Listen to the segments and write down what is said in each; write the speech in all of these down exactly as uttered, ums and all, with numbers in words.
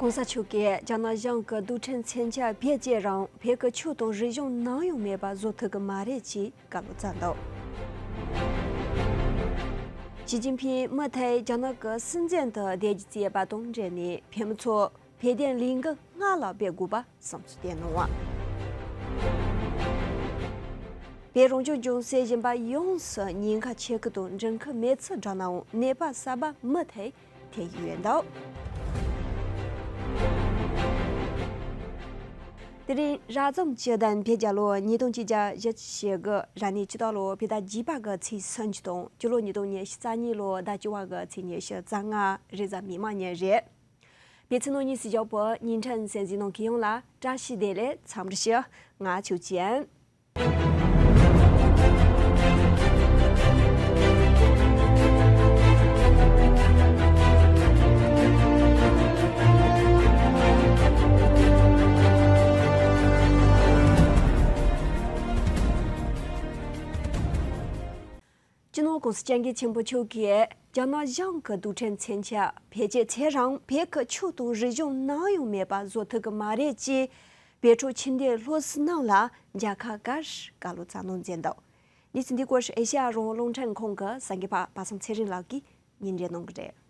༸གོང་ས་མཆོག་གིས་རྒྱ་ནག་གཞུང་གི་རྡུལ་ཕྲན་མཚོན་ཆ་བེད་སྤྱད་རིང་བོད་ཀྱི་ཆོས་དང་རིག་གཞུང་ནམ་ཡང་མེད་པ་བཟོ་ཐུབ་ཀྱི་མ་རེད་ཅེས་བཀའ་སློབ་སྩལ་འདུག་ཞི་ཅིན་ཕིང་མུ་མཐུད་རྒྱ་ནག་གི་སྲིད་འཛིན་དུ་བསྡད་རྒྱུ་བྱས་པ་དང་འབྲེལ་ནས་བོད་མི་ཚོ་བོད་དོན་ལས་འགུལ་སྔར་ལས་སྤེལ་དགོས་པ་བསམ་ཚུལ་བསྟན་གནང་བ། བོད་རང་སྐྱོང་ལྗོངས་ཟིན་བཞིན་པ་ཡོངས་སུ་ཉེན་ཁ་ཆེ་ཁུལ་དང་འགྲིམ་ཁུལ་མེད་ཚུལ་བསྒྲགས་ནའང་ནད་པ་གསར་པ་མུ་མཐུད་ཐེ་ཡོད་འདུག་དེ་རིང་རབ་བྱུང་བཅུ་བདུན་བོད་རྒྱལ་ལོ་ཉིས་སྟོང་ཆིག་བརྒྱ་བཞི་བཅུ་ཞེ་དགུ། རབ་གནས་སྤྱི་ཟླ་ལོ་བོད་ཟླ་བརྒྱད་པ་གི་ཚེས་སུམ་ཅུ་དང་སྤྱི་ལོ་ཉིས་སྟོང་ཉི་ཤུ་རྩ་གཉིས་ལོ་ཟླ་བཅུ་བ་གི་ཚེས་ཉི་ཤུ་རྩ་ལྔ་རེས་གཟའ་མིག་དམར་ཉིན་རེད། བོད་ཕྱི་ནང་གཉིས་སུ་བཞུགས་པའི་བརྙན་འཕྲིན་གསན་གཟིགས་གནང་མཁན་ཡོངས་ལ་བཀྲ་ཤིས་བདེ་ལེགས། འཚམས་འདྲི་ཞུ། ང་ཆོས་ཅན། སྤྱི་ནོར་༸གོང་ས་༸སྐྱབས་མགོན་ཆེན་པོ་མཆོག་གིས་རྒྱ་ནག་གཞུང་གི་རྡུལ་ཕྲན་མཚོན་ཆ་བེད་སྤྱད་བྱས་རིང་བོད་ཀྱི་ཆོས་དང་རིག་གཞུང་ནམ་ཡང་མེད་པ་བཟོ་ཐུབ་ཀྱི་མ་རེད་ཅེས། བོད་ཕྲུག་ཁྱིམ་སྡེ་སློབ་ཟུར་རྣམས་ལ་མཇལ་ཁ་བཀའ་བཀའ་སློབ་སྩལ་གནང་མཛད་འདུག་གནས་ཚུལ་འདི་སྐོར་ཨེ་ཤེ་ཡ་རང་དབང་རླུང་འཕྲིན་ཁང་གི་གསར་འགོད་པ་པ་སངས་ཚེ་རིང་ལགས་ཀྱིས་སྙན་སྒྲོན་གནང་གི་རེད།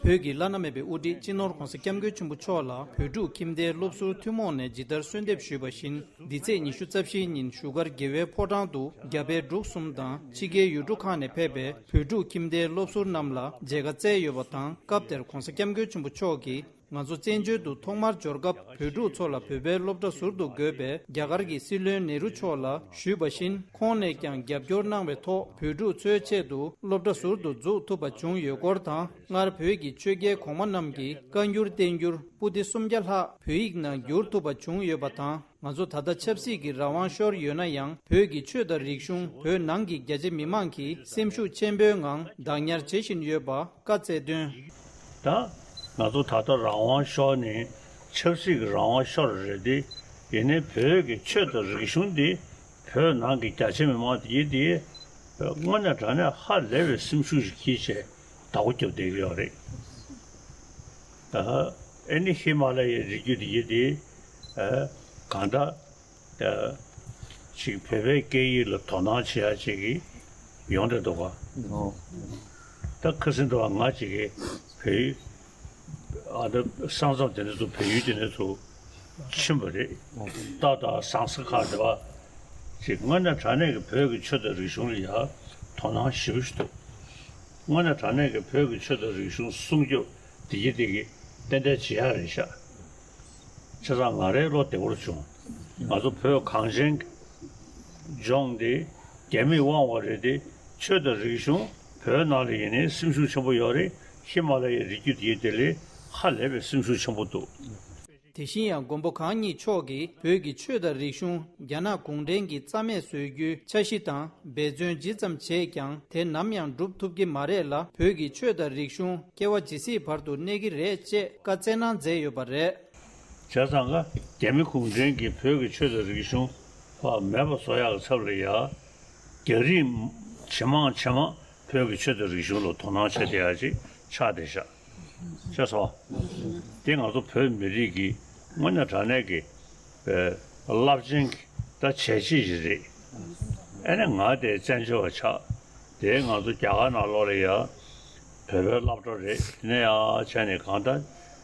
བོད་ཀྱི་བླ་ན་མེད་པའི་དབུ་ཁྲིད་སྤྱི་ནོར་༸གོང་ས་༸སྐྱབས་མགོན་ཆེན་པོ་མཆོག་ལ་བོད་ཕྲུག་ཁྱིམ་སྡེའི་སློབ་ཟུར་ཐུན་མོང་ནས་ཇི་ལྟར་གསོལ་འདེབས་ཞུས་པ་བཞིན། འདི་ཚེས་ཉི་ཤུ་རྩ་བཞིའི་ཉིན་བཞུགས་སྒར་དགེ་འོས་ཕོ་བྲང་དུ་རྒྱ་བལ་འབྲུག་གསུམ་དང་ཕྱི་རྒྱལ་ཡུལ་གྲུ་ཁག་ནས་ཕེབས་པའི་བོད་ཕྲུག་ཁྱིམ་སྡེའི་སློབ་ཟུར་རྣམས་ལ་མཇལ་ཁ་བསྩལ་ཡོད་པ་དང་། སྐབས་དེར་༸གོང་ས་༸སྐྱབས་མགོན་ཆེན་པོ་མཆོག་གིས། ང་ཚོ་བཙན་བྱོལ་དུ་ཐོག་མར་འབྱོར་སྐབས་བོད་ཕྲུག་ཚོ་ལ་བོད་པའི་སློབ་གྲྭ་ཟུར་དུ་དགོས་པའི་རྒྱ་གར་གྱི་སྲིད་བློན་ནེ་རུ་མཆོག་ལ་ཞུས་པ་བཞིན། ཁོང་ནས་ཀྱང་རྒྱབ་སྐྱོར་གནང་བའི་ཐོག་བོད་ཕྲུག་ཚོའི་ཆེད་དུ་སློབ་གྲྭ་ཟུར་དུ་འཛུགས་ཐུབ་པ་བྱུང་ཡོད་སྐོར་དང་། སྔར་བོད་ཀྱི་ཆོས་རྒྱལ་གོང་མ་རྣམས་ཀྱི་བཀའ་འགྱུར་བསྟན་འགྱུར་པོ་ཏི་སུམ་བརྒྱ་ལྷག་བོད་ཡིག་ནང་བསྒྱུར་ཐུབ་པ་བྱུང་ཡོད་པ་དང་། ང་ཚོ་ད་ལྟ་ཆབ་སྲིད་ཀྱི་རང་དབང་ཤོར་ཡོད་ན་ཡང་། བོད་ཀྱི་ཆོས་དང་རིག་གཞུང་བོད་ནང་གི་རྒྱ་ཆེ་མི་མང་གིས་སེམས་ཤུགས་ཆེན་པོའི་ངང་བདག་ཉར་བྱེད་བཞིན་ཡོད་པ་བཀའ་སྩལ་དོན། ད་ང་ཚོ་ད་ལྟ་རང་དབང་ཤོར་ནས་ཆབ་སྲིད་ཀྱི་རང་དབང་ཤོར་རེད་དེ། ཡིན་ནའི་བོད་ཀྱི་ཆོས་དང་རིག་གཞུང་འདི་བོད་ནང་གི་རྒྱ་ཆེ་མི་མང་དེ་ཡིན་དེ། དངོས་གནས་དྲང་གནས་ཧ་ལས་པའི་སེམས་ཤུགས་ཤིག་སྐྱེས་བྱས་བདག་པོ་རྒྱབ་བསྡད་ཀྱི་ཡོད་རེད། ཨ་ནི་ཧི་མ་ལ་ཡའི་རི་རྒྱུད་དེ་ཡིན་དེ། གང་ལྟར། ཅིག་བོད་པའི་སྐད་ཡིག་ལ་དོ་སྣང་བྱེད་ཡ་ཅིག་གི་ཡོང་བསྡད་འདུག་ག་ཨོ། ད་ཁ་སང་དུ་ང་ཅིག་གི་བོད་ཡིག་ཨ་ད་ས་མཚམས་དེ་འདྲ་ཚོ་བོད་ཡུལ་དེ་འདྲ་ཚོ་ཕྱིན་པ་རེད། ཏ་དང་ཟངས་ས་ཁ་དེ་བ་ཅིག་དངོས་གནས་དྲང་གནས་ཀྱི་བོད་ཀྱི་ཆོས་དང་རིག་གཞུང་ལ་ཡ་དོ་སྣང་ཞེ་པོ་ཞིག་འདུག་དངོས་གནས་དྲང་གནས་ཀྱི་བོད་ཀྱི་ཆོས་དང་རིག་གཞུང་སྲུང་སྐྱོབ་བདེ་སྐྱིད་དེ་གི་ཏན་ཏན་བྱེད་ཡ་རེད་ཤག་བྱས་ཙང་ང་རའི་བློ་བདེ་པོར་བྱུང་། ང་ཚོ་བོད་གངས་ཅན་གྱི་ལྗོངས་འདི་རྒྱ་མིས་དབང་བ་རེད་དེ། ཆོས་དང་རིག་གཞུང་བོད་ནང་ལ་ཡིན་ནའི་སེམས་ཤུགས་ཆེན་པོ་ཡོད་རེད། ཧི་མ་ལ་ཡའི་རི་རྒྱུད་དེའི་དེ་ལས་ཧ་ལས་པའི་སེམས་ཤུགས་ཆེན་པོ་འདུག་དེ་བཞིན་ཡང་མགོན་པོ་གང་ཉིད་མཆོག་གིས་བོད་ཀྱི་ཆོས་དང་རིག་གཞུང་རྒྱ་ནག་གུང་ཁྲན་གྱིས་རྩ་མེད་བཟོ་རྒྱུའི་འཆར་གཞི་དང་འབད་བརྩོན་ཇི་ཙམ་བྱས་ཀྱང་དེ་ནམ་ཡང་འགྲུབ་ཐུབ་ཀྱི་མ་རེད་ལ། བོད་ཀྱི་ཆོས་དང་རིག་གཞུང་སྐྱེ་བ་ཇི་སྲིད་བར་དུ་གནས་ཀྱི་རེད་ཅེས་བཀའ་སྩལ་གནང་མཛད་ཡོད་པ་རེད། བྱས་ཙང་ཀ་རྒྱ་མི་གུང་ཁྲན་གྱིས་བོད་ཀྱི་ཆོས་དང་རིག་གཞུང་ཕར་མེད་པ་བཟོ་ཡག་གི་ཚབ་ལ་ཡ། རྒྱ་རིགས་ཇེ་མང་ཇེ་མང་བོད་ཀྱི་ཆོས་དང་རིག་གཞུང་ལ་དོ་སྣང་བྱེད་བསྡད་ཡག་ཅིག་ཆགས་བསྡད་ཤག་ཤེས་སོང་། དེ་ང་ཚོ་བོད་མི་རིགས་ཀྱི་དངོས་གནས་དྲང་གནས་ཀྱི་རླབས་ཆེན་གྱི་ད་བྱས་རྗེས་ཞིག་རེད། ཨ་ནི་ང་དེ་བཙན་བྱོལ་བ་ཆགས། དེ་ང་ཚོ་རྒྱ་གར་ནང་ལོགས་ལ་ཡ་བོད་པའི་སློབ་གྲྭ་རེད། དེ་ནས་ཡང་བྱས་ནས་གང་ལྟར་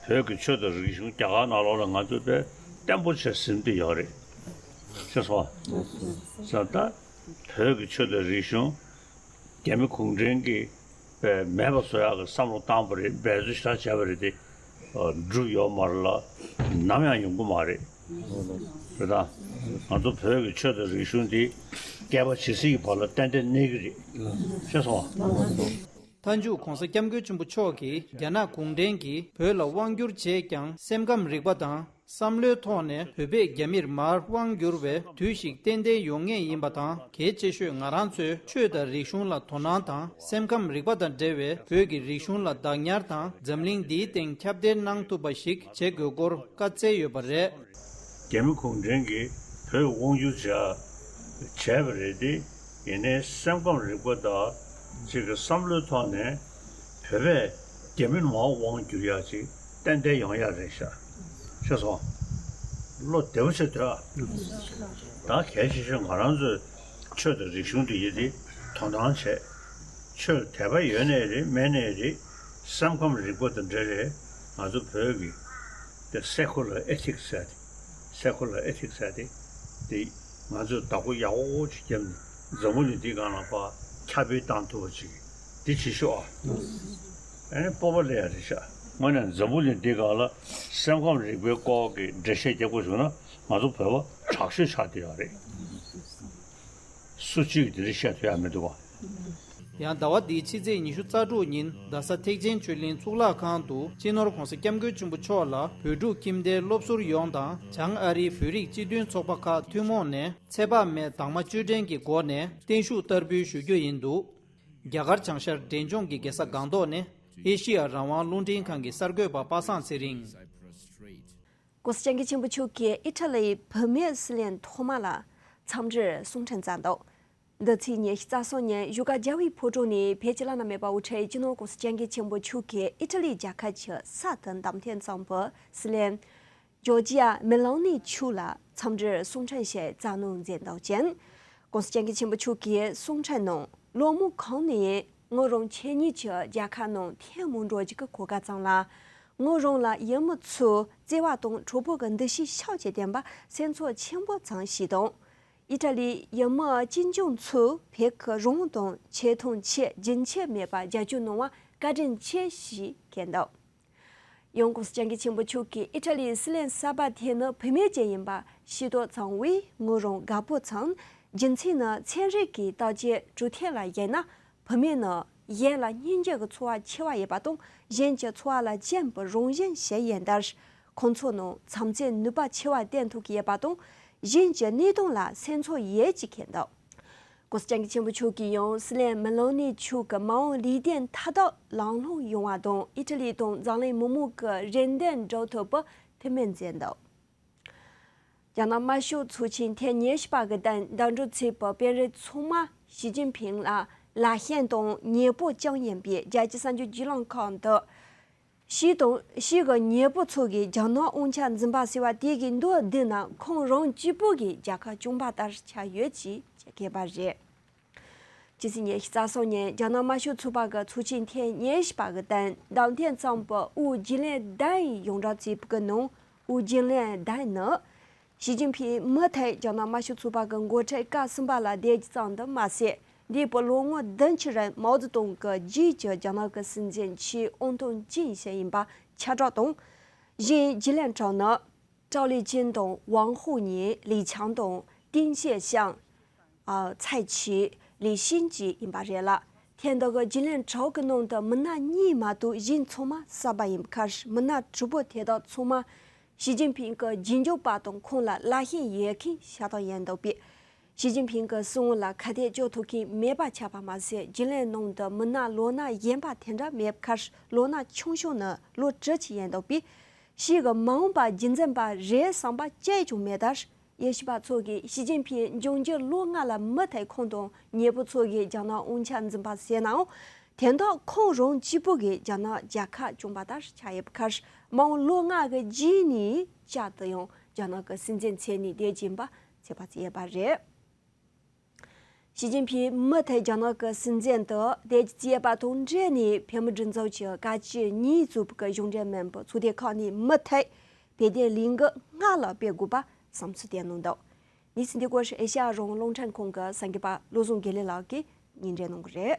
བོད་ཀྱི་ཆོས་དང་རིག་གཞུང་རྒྱ་གར་ནང་ལོགས་ལ་ང་ཚོས་དཔེ་བརྟན་པོ་བྱས་ཟིན་བསྡད་ཡོད་རེད། ཤེས་སོང་། ས་ད་བོད་ཀྱི་ཆོས་དང་རིག་གཞུང་རྒྱ་མི་གུང་ཁྲན་གྱིས་དཔེ་མེད་པ་བཟོ་ཡག་གི་བསམ་བློ་བཏང་པ་རེད། འབད་རྩོལ་ཞེ་དྲག་བྱས་པ་རེད་དེ། འགྲུབ་ཡོད་མ་རེད་ལ། ནམ་ཡང་ཡོང་གི་མ་རེད། རེད་ད། ང་ཚོ་བོད་ཀྱི་ཆོས་དང་རིག་གཞུང་འདི་བསྐལ་པ་ཇི་སྲིད་ཀྱི་བར་ལ་ཏན་ཏན་གནས་ཀྱི་རེད། ཤེས་སོང་ང་། མཐའ་མཇུག་༸གོང་ས་༸སྐྱབས་མགོན་ཆེན་པོ་མཆོག་གིས་རྒྱ་ནག་གུང་ཁྲན་གྱིས་བོད་ལ་དབང་བསྒྱུར་བྱས་ཀྱང་སེམས་ཁམས་རིག་པ་དང་བསམ་བློའི་ཐོག་ནས་བོད་པས་རྒྱ་མིར་མར་དབང་བསྒྱུར་བའི་དུས་ཤིག་ཏན་ཏན་ཡོང་ངེས་ཡིན་པ་དང་། གལ་ཆེ་ཤོས་ང་རང་ཚོས་ཆོས་དང་རིག་གཞུང་ལ་དོ་སྣང་དང་སེམས་ཁམས་རིག་པ་དང་འབྲེལ་བའི་བོད་ཀྱི་རིག་གཞུང་ལ་བདག་ཉར་དང་འཛམ་གླིང་འདིའི་སྟེང་ཁྱབ་གདལ་གནང་ཐུབ་པ་ཞིག་བྱེད་དགོས་སྐོར་བཀའ་སྩལ་ཡོད་པ་རེད། རྒྱ་མི་གུང་ཁྲན་གྱིས་བོད་དབང་བསྒྱུར་བྱས་བྱས་པ་རེད་དེ། ཡིན་ནའི་སེམས་ཁམས་རིག་པ་དང་གཅིག་གི་བསམ་བློའི་ཐོག་ནས་བོད་པས་རྒྱ་མི་མར་དབང་བསྒྱུར་ཡག་ཅིག་ ཏན་ཏན་ཡོང་ཡ་རེད་ཤག་ཤེས་སོང་། བློ་བདེ་པོ་བྱེད་སྡོད་ཨ། ད་གལ་ཆེ་ཤོས་ང་རང་ཚོའི་ཆོས་དང་རིག་གཞུང་འདི་ཡིན་དེ་དོ་སྣང་བྱས། ཆོས་དད་པ་ཡོད་ནའི་རེད་མེད་ནའི་རེད། སེམས་ཁམས་རིག་པ་དང་འབྲེལ་རེད། ང་ཚོ་བོད་ཀྱི་དེ་སེ་ཁུ་ལར་ཨེ་ཐིག་ཟེར་ཏེ། སེ་ཁུ་ལར་ཨེ་ཐིག་ཟེར་ཏེ། དེ་ང་ཚོས་བདག་པོ་ཡག་པོ་ཅིག་བརྒྱབ་ནས་འཛམ་བུ་གླིང་འདིའི་སྒང་ལ་ཕར་ཁྱབ་སྤེལ་བཏང་ཐུབ་པ་ཅིག་འདི་བྱེད་ཤོག་ཨ། ཨ་ནི་སྤོབས་པ་སླེབས་ཡ་རེད་ཤག་དངོས་གནས་འཛམ་བུ་གླིང་འདི་སྒང་ལ་སེམས་ཁམས་རིག་པའི་སྐོར་གྱི་འགྲེལ་བཤད་རྒྱག་དགོས་བྱུང་ན་ང་ཚོ་བོད་པ་དྲག་ཤོས་ཆགས་བསྡད་ཡོད་རེད། སུ་གཅིག་གིས་དེ་འདྲ་བཤད་ཐུབ་ཡ་མི་འདུག་ག་ཡང་ཟླ་བ་འདིའི་ཕྱི་ཚེས་ཉི་ཤུ་རྩ་དྲུག་ཉིན་རྡ་ས་ཐེག་ཆེན་ཆོས་གླིང་གཙུག་ལག་ཁང་དུ་སྤྱི་ནོར་༧གོང་ས་༧སྐྱབས་མགོན་ཆེན་པོ་མཆོག་ལ་བོད་ཕྲུག་ཁྱིམ་སྡེའི་སློབ་ཟུར་ཡོངས་དང་བྱང་ཨ་རིའི་བོད་རིགས་སྤྱི་མཐུན་ཚོགས་པ་ཁག་ཐུན་མོང་ནས་ཚེ་དཔག་མེད་དྭངས་མ་བཅུད་ལྡན་གྱི་སྒོ་ནས་བརྟན་བཞུགས་བསྟར་འབུལ་ཞུ་རྒྱུ་ཡིན་འདུག་རྒྱ་གར་བྱང་ཤར་འབྲས་ལྗོངས་ཀྱི་རྒྱལ་ས་སྒང་ཏོག་ནས་ཨེ་ཤི་ཡ་རང་དབང་རླུང་འཕྲིན་ཁང་གི་གསར་འགོད་པ་པ་སངས་ཚེ་རིང་། ༸གོང་ས་༸སྐྱབས་མགོན་ཆེན་པོ་མཆོག་གིས་ཨི་ཊ་ལིའི་བུད་མེད་སྲིད་བློན་ཐོག་མ་ལ་འཚམས་འདྲིར་གསུང་འཕྲིན་བསྩལ་འདུག་འདི་ཚེས་ཉི་ཤུ་རྩ་གསུམ་ཉིན་བཞུགས་སྒར་རྒྱལ་བའི་ཕོ་བྲང་ནས་བོད་ཀྱི་བླ་ན་མེད་པ་དབུ་ཁྲིད་སྤྱི་ནོར་༸གོང་ས་༸སྐྱབས་མགོན་ཆེན་པོ་མཆོག་གིས་ཨི་ཊ་ལི་རྒྱལ་ཁབ་ཀྱི་ས་དང་འདམ་ཐེངས་གཙང་པོ་སྲིད་བློན་ཇོར་ཇི་ཡ་མེ་ལོ་ནི་མཆོག་ལ་འཚམས་འདྲིར་གསུང་འཕྲིན་ཞིག་བསྩལ་གནང་མཛད་འདུག་ཅིང་། ༸གོང་ས་༸སྐྱབས་མགོན་ཆེན་པོ་མཆོག་གིས་གསུང་འཕྲིན་ནང་ལོ་མང་གོང་ནས་ངོས་རང་ཆེད་གཉེར་གྱི་རྒྱལ་ཁབ་ནང་ཐེངས་མང་འགྲོ་རྒྱུ་གི་གོ་སྐབས་བཟང་ལ། ངོས་རང་ལ་ཡུལ་མི་ཚོའི་བརྩེ་བ་དང་གྲོགས་པོ་གི་འདུ་ཤེས་ཤུགས་ཆེ་ལྡན་པ་སེམས་ཚོར་ཆེན་པོ་བྱུང་ཞེས་དང་། ཨི་ཊ་ལིའི་ཡུལ་མི་གཅེན་གཅུང་ཚོས་བོད་ཀྱི་རང་དབང་དང་ཆེ་མཐོང་ཆེད་རྒྱུན་ཆད་མེད་པར་རྒྱབ་སྐྱོར་གནང་བར་བཀའ་དྲིན་ཆེ་ཞེས་བཀོད་འདུག་ཡང་༸གོང་ས་༸སྐྱབས་མགོན་ཆེན་པོ་མཆོག་གིས་ཨི་ཊ་ལིའི་སྲིད་བློན་གསར་པ་དེ་ནི་བུད་མེད་ཅིག་ཡིན་པ་ཤེས་རྟོགས་བྱུང་བས་ངོས་རང་དགའ་པོ་བྱུང་། རྒྱུ་མཚན་ནི་ཚན་རིག་གི་བརྟག་དཔྱད་གྲུབ་མཐའ་ལ་གཞིགས་ན་བུད་མེད་ནི་གཞན་ལ་སྙིང་རྗེ་གི་ཚོར་བ་ཆེ་བ་ཡོད་པ་དང་གཞན་གྱི་ཚོར་བ་ལ་གཅེས་པར་རང་བཞིན་ཞིག་ཡིན་སྟབས། ཁོང་ཚོ་ནང་བྱམས་བརྩེའི་ནུས་པ་ཆེ་བ་བསྟན་ཐུབ་ཀྱི་ཡོད་པ་དང་གཞན་གྱི་གནས་སྟངས་ལ་སེམས་ཚོར་ཡོད་ཅེས་བཀོད་འདུག ༸གོང་ས་༸སྐྱབས་མགོན་ཆེན་པོ་མཆོག་གིས་ཡང་སྲིད་བློན་མེ་ལོ་ནི་མཆོག་གི་མ་འོངས་ལས་དོན་མཐའ་དག་ལམ་ལྷོང་ཡོང་བ་དང་ཨི་ཊ་ལི་དང་འཛམ་གླིང་མི་མང་གི་རེ་འདུན་འགྲུབ་ཐུབ་པར་ཐུགས་སྨོན་མཛད་འདུག་རྒྱ་ནག་དམར་ཤོག་ཚོགས་ཆེན་ཐེངས་ཉི་ཤུ་པ་གི་སྟེང་ཟླ་འགྲོ་ཚེས་པ་དཔོན་རིགས་ཚང་མ་ཞི་ཅིན་ཕིང་ལ་ལ་ཤན་དང་ཉེ་པོ་ཅན་ཡིན་པའི་རྒྱལ་སྤྱིའི་གསར་འགྱུར་བརྒྱུད་ལམ་ཁག་འདི། ཞི་དང་ཞི་གི་ཉེ་པོ་ཚོ་གིས་རྒྱ་ནག་དབང་ཆ་འཛིན་པ་ཟེར་བ་དེ་གི་མདོར་བསྡུས་ན་ཁོང་རང་གཅིག་པུ་གི་རྒྱལ་ཁ་བཅོམ་པ་ལྟར་ཆགས་ཡོད་ཅེས་བཤད་པ་རེད། ཕྱི་ཚེས་ཉི་ཤུ་རྩ་གསུམ་ཉིན་རྒྱ་ནག་དམར་ཤོག་ཚོགས་པ་གི་ཚོགས་ཆེན་ཐེངས་ཉི་ཤུ་པ་གི་སྟེང་བདམས་ཐོན་ཙམ་པ་ཨུ་རྒྱན་ལིན་ཏཱན་ཡིས་ཡོངས་གྲགས་བྱས་པ་གི་ནང་ཨུ་རྒྱན་ལིན་ཏཱན་ནི། ཞི་ཅིན་ཕིང་མུ་མཐུད་རྒྱ་ནག་དམར་ཤོག་ཚོགས་པ་གི་འགོ་ཁྲིད་སྐབས་གསུམ་པ་ལ་བསྡད་རྒྱུ་ཙམ་དུ་མ་ཟད། འདས་པའི་ལོ་ངོ་བདུན་ཅུ་རིང་མའོ་ཙེ་ཏུང་གི་རྗེས་ཀྱི་རྒྱ་ནག་གི་སྲིད་འཛིན་ཆེས་དབང་ཐང་ཅན་ཞིག་ཡིན་པ་ཁྱབ་བསྒྲགས་དང་། གཞན་རྒྱུན་ལས་གྲས་ནི་ཀྲའོ་ལི་ཅིན་དང་ཝང་ཧུའུ་ཉིན། ལི་ཆང་དང་ཏིན་ཞེ་ཤང་། ཨ། ཚའེ་ཆི། ལི་ཤིན་བཅས་ཡིན་པ་རེད་ལ། ཐེངས་འདི་གི་རྒྱུན་ལས་གྲས་ཀྱི་ནང་དུ་མི་སྣ་གཉིས་མ་གཏོགས་གཞན་ཚང་མ་གསར་པ་ཡིན་པའི་ཁར་མི་སྣ་དྲུག་པོ་དེ་དག་ཚང་མ། ཞི་ཅིན་ཕིང་གི་རྗེས་འཇུག་པ་དང་ཁོང་ལ་ལ་ཤན་ཡོད་མཁན་ཤ་སྟག་ཡིན་འདུག་པས། ཞི་ཅིན་ཕིང་གི་སྲིད་དབང་ལ་ཁ་གཏད་གཅོག་ཐུབ་མཁན་མེད་པ་ཆགས་པ་མ་ཟད། རྒྱུན་ལས་ནང་དུ་མི་སྣ་ལོ་ན་གཞོན་པ་དེ་འདྲ་མེད་པའི་ཁར་ལོ་ན་ཆུང་ཤོས་ནི་ལོ་དྲུག་ཅིག་ཡིན་འདུག་པས། ཞི་གི་མ་འོངས་པ་རྒྱུན་འཛིན་པ་རེད་བསམ་པ་གཅིག་ཀྱང་མེད་ལྟར། དབྱེ་ཞིབ་པ་ཚོ་གིས་ཞི་ཅིན་ཕིང་འབྱུང་འགྱུར་ལོ་ལྔ་ལ་མུ་མཐུད་ཁོང་དང་ཉེ་པོ་ཚོ་གིས་རྒྱ་ནག་དབང་ཆ་འཛིན་པ་ཟེར་ནའང་། དེ་དག་ཁོང་རང་གཅིག་པུ་གིས་རྒྱ་ནག་རྒྱལ་ཁ་བཅོམ་པ་ལྟར་ཆགས་ཡོད་པའི་ཁར། མ་འོངས་ལོ་ལྔ་གི་རྗེས་ནས་བསྐྱར་དུ་ཡང་རྒྱ་ནག་གི་སྲིད་འཛིན་མཚན་ནས་བསྡད་ཀྱིན་པ་ཚོད་དཔག་བྱས་ཡོད་པ་རེད། ཞི་ཅིན་ཕིང་མུ་མཐུད་རྒྱ་ནག་གི་སྲིད་འཛིན་དུ་བསྡད་ཀྱི་ཡོད་པ་དང་འབྲེལ་ནས་བོད་མིའི་སྒྲིག་འཛུགས་ཀྱི་བཀའ་སྤྱི་གཉིས་ཟུར་པ་གི་གཞུང་འབྲེལ་མིན་པའི་ཚོགས་སྡེ་ཁག་ནས་མུ་མཐུད་བོད་དོན་ལས་འགུལ་སྔར་ལས་སྤེལ་དགོས་པ་བསམ་ཚུལ་བཏོན་གནང་འདུག་གནས་ཚུལ་འདི་སྐོར་ཨེ་ཤ་ཡ་རང་དབང་རླུང་འཕྲིན་ཁང་གི་གསར་འགོད་པ་བློ་བཟང་དགེ་ལེགས་ལགས་ཀྱིས་སྙན་སྒྲོན་གནང་གི་རེད།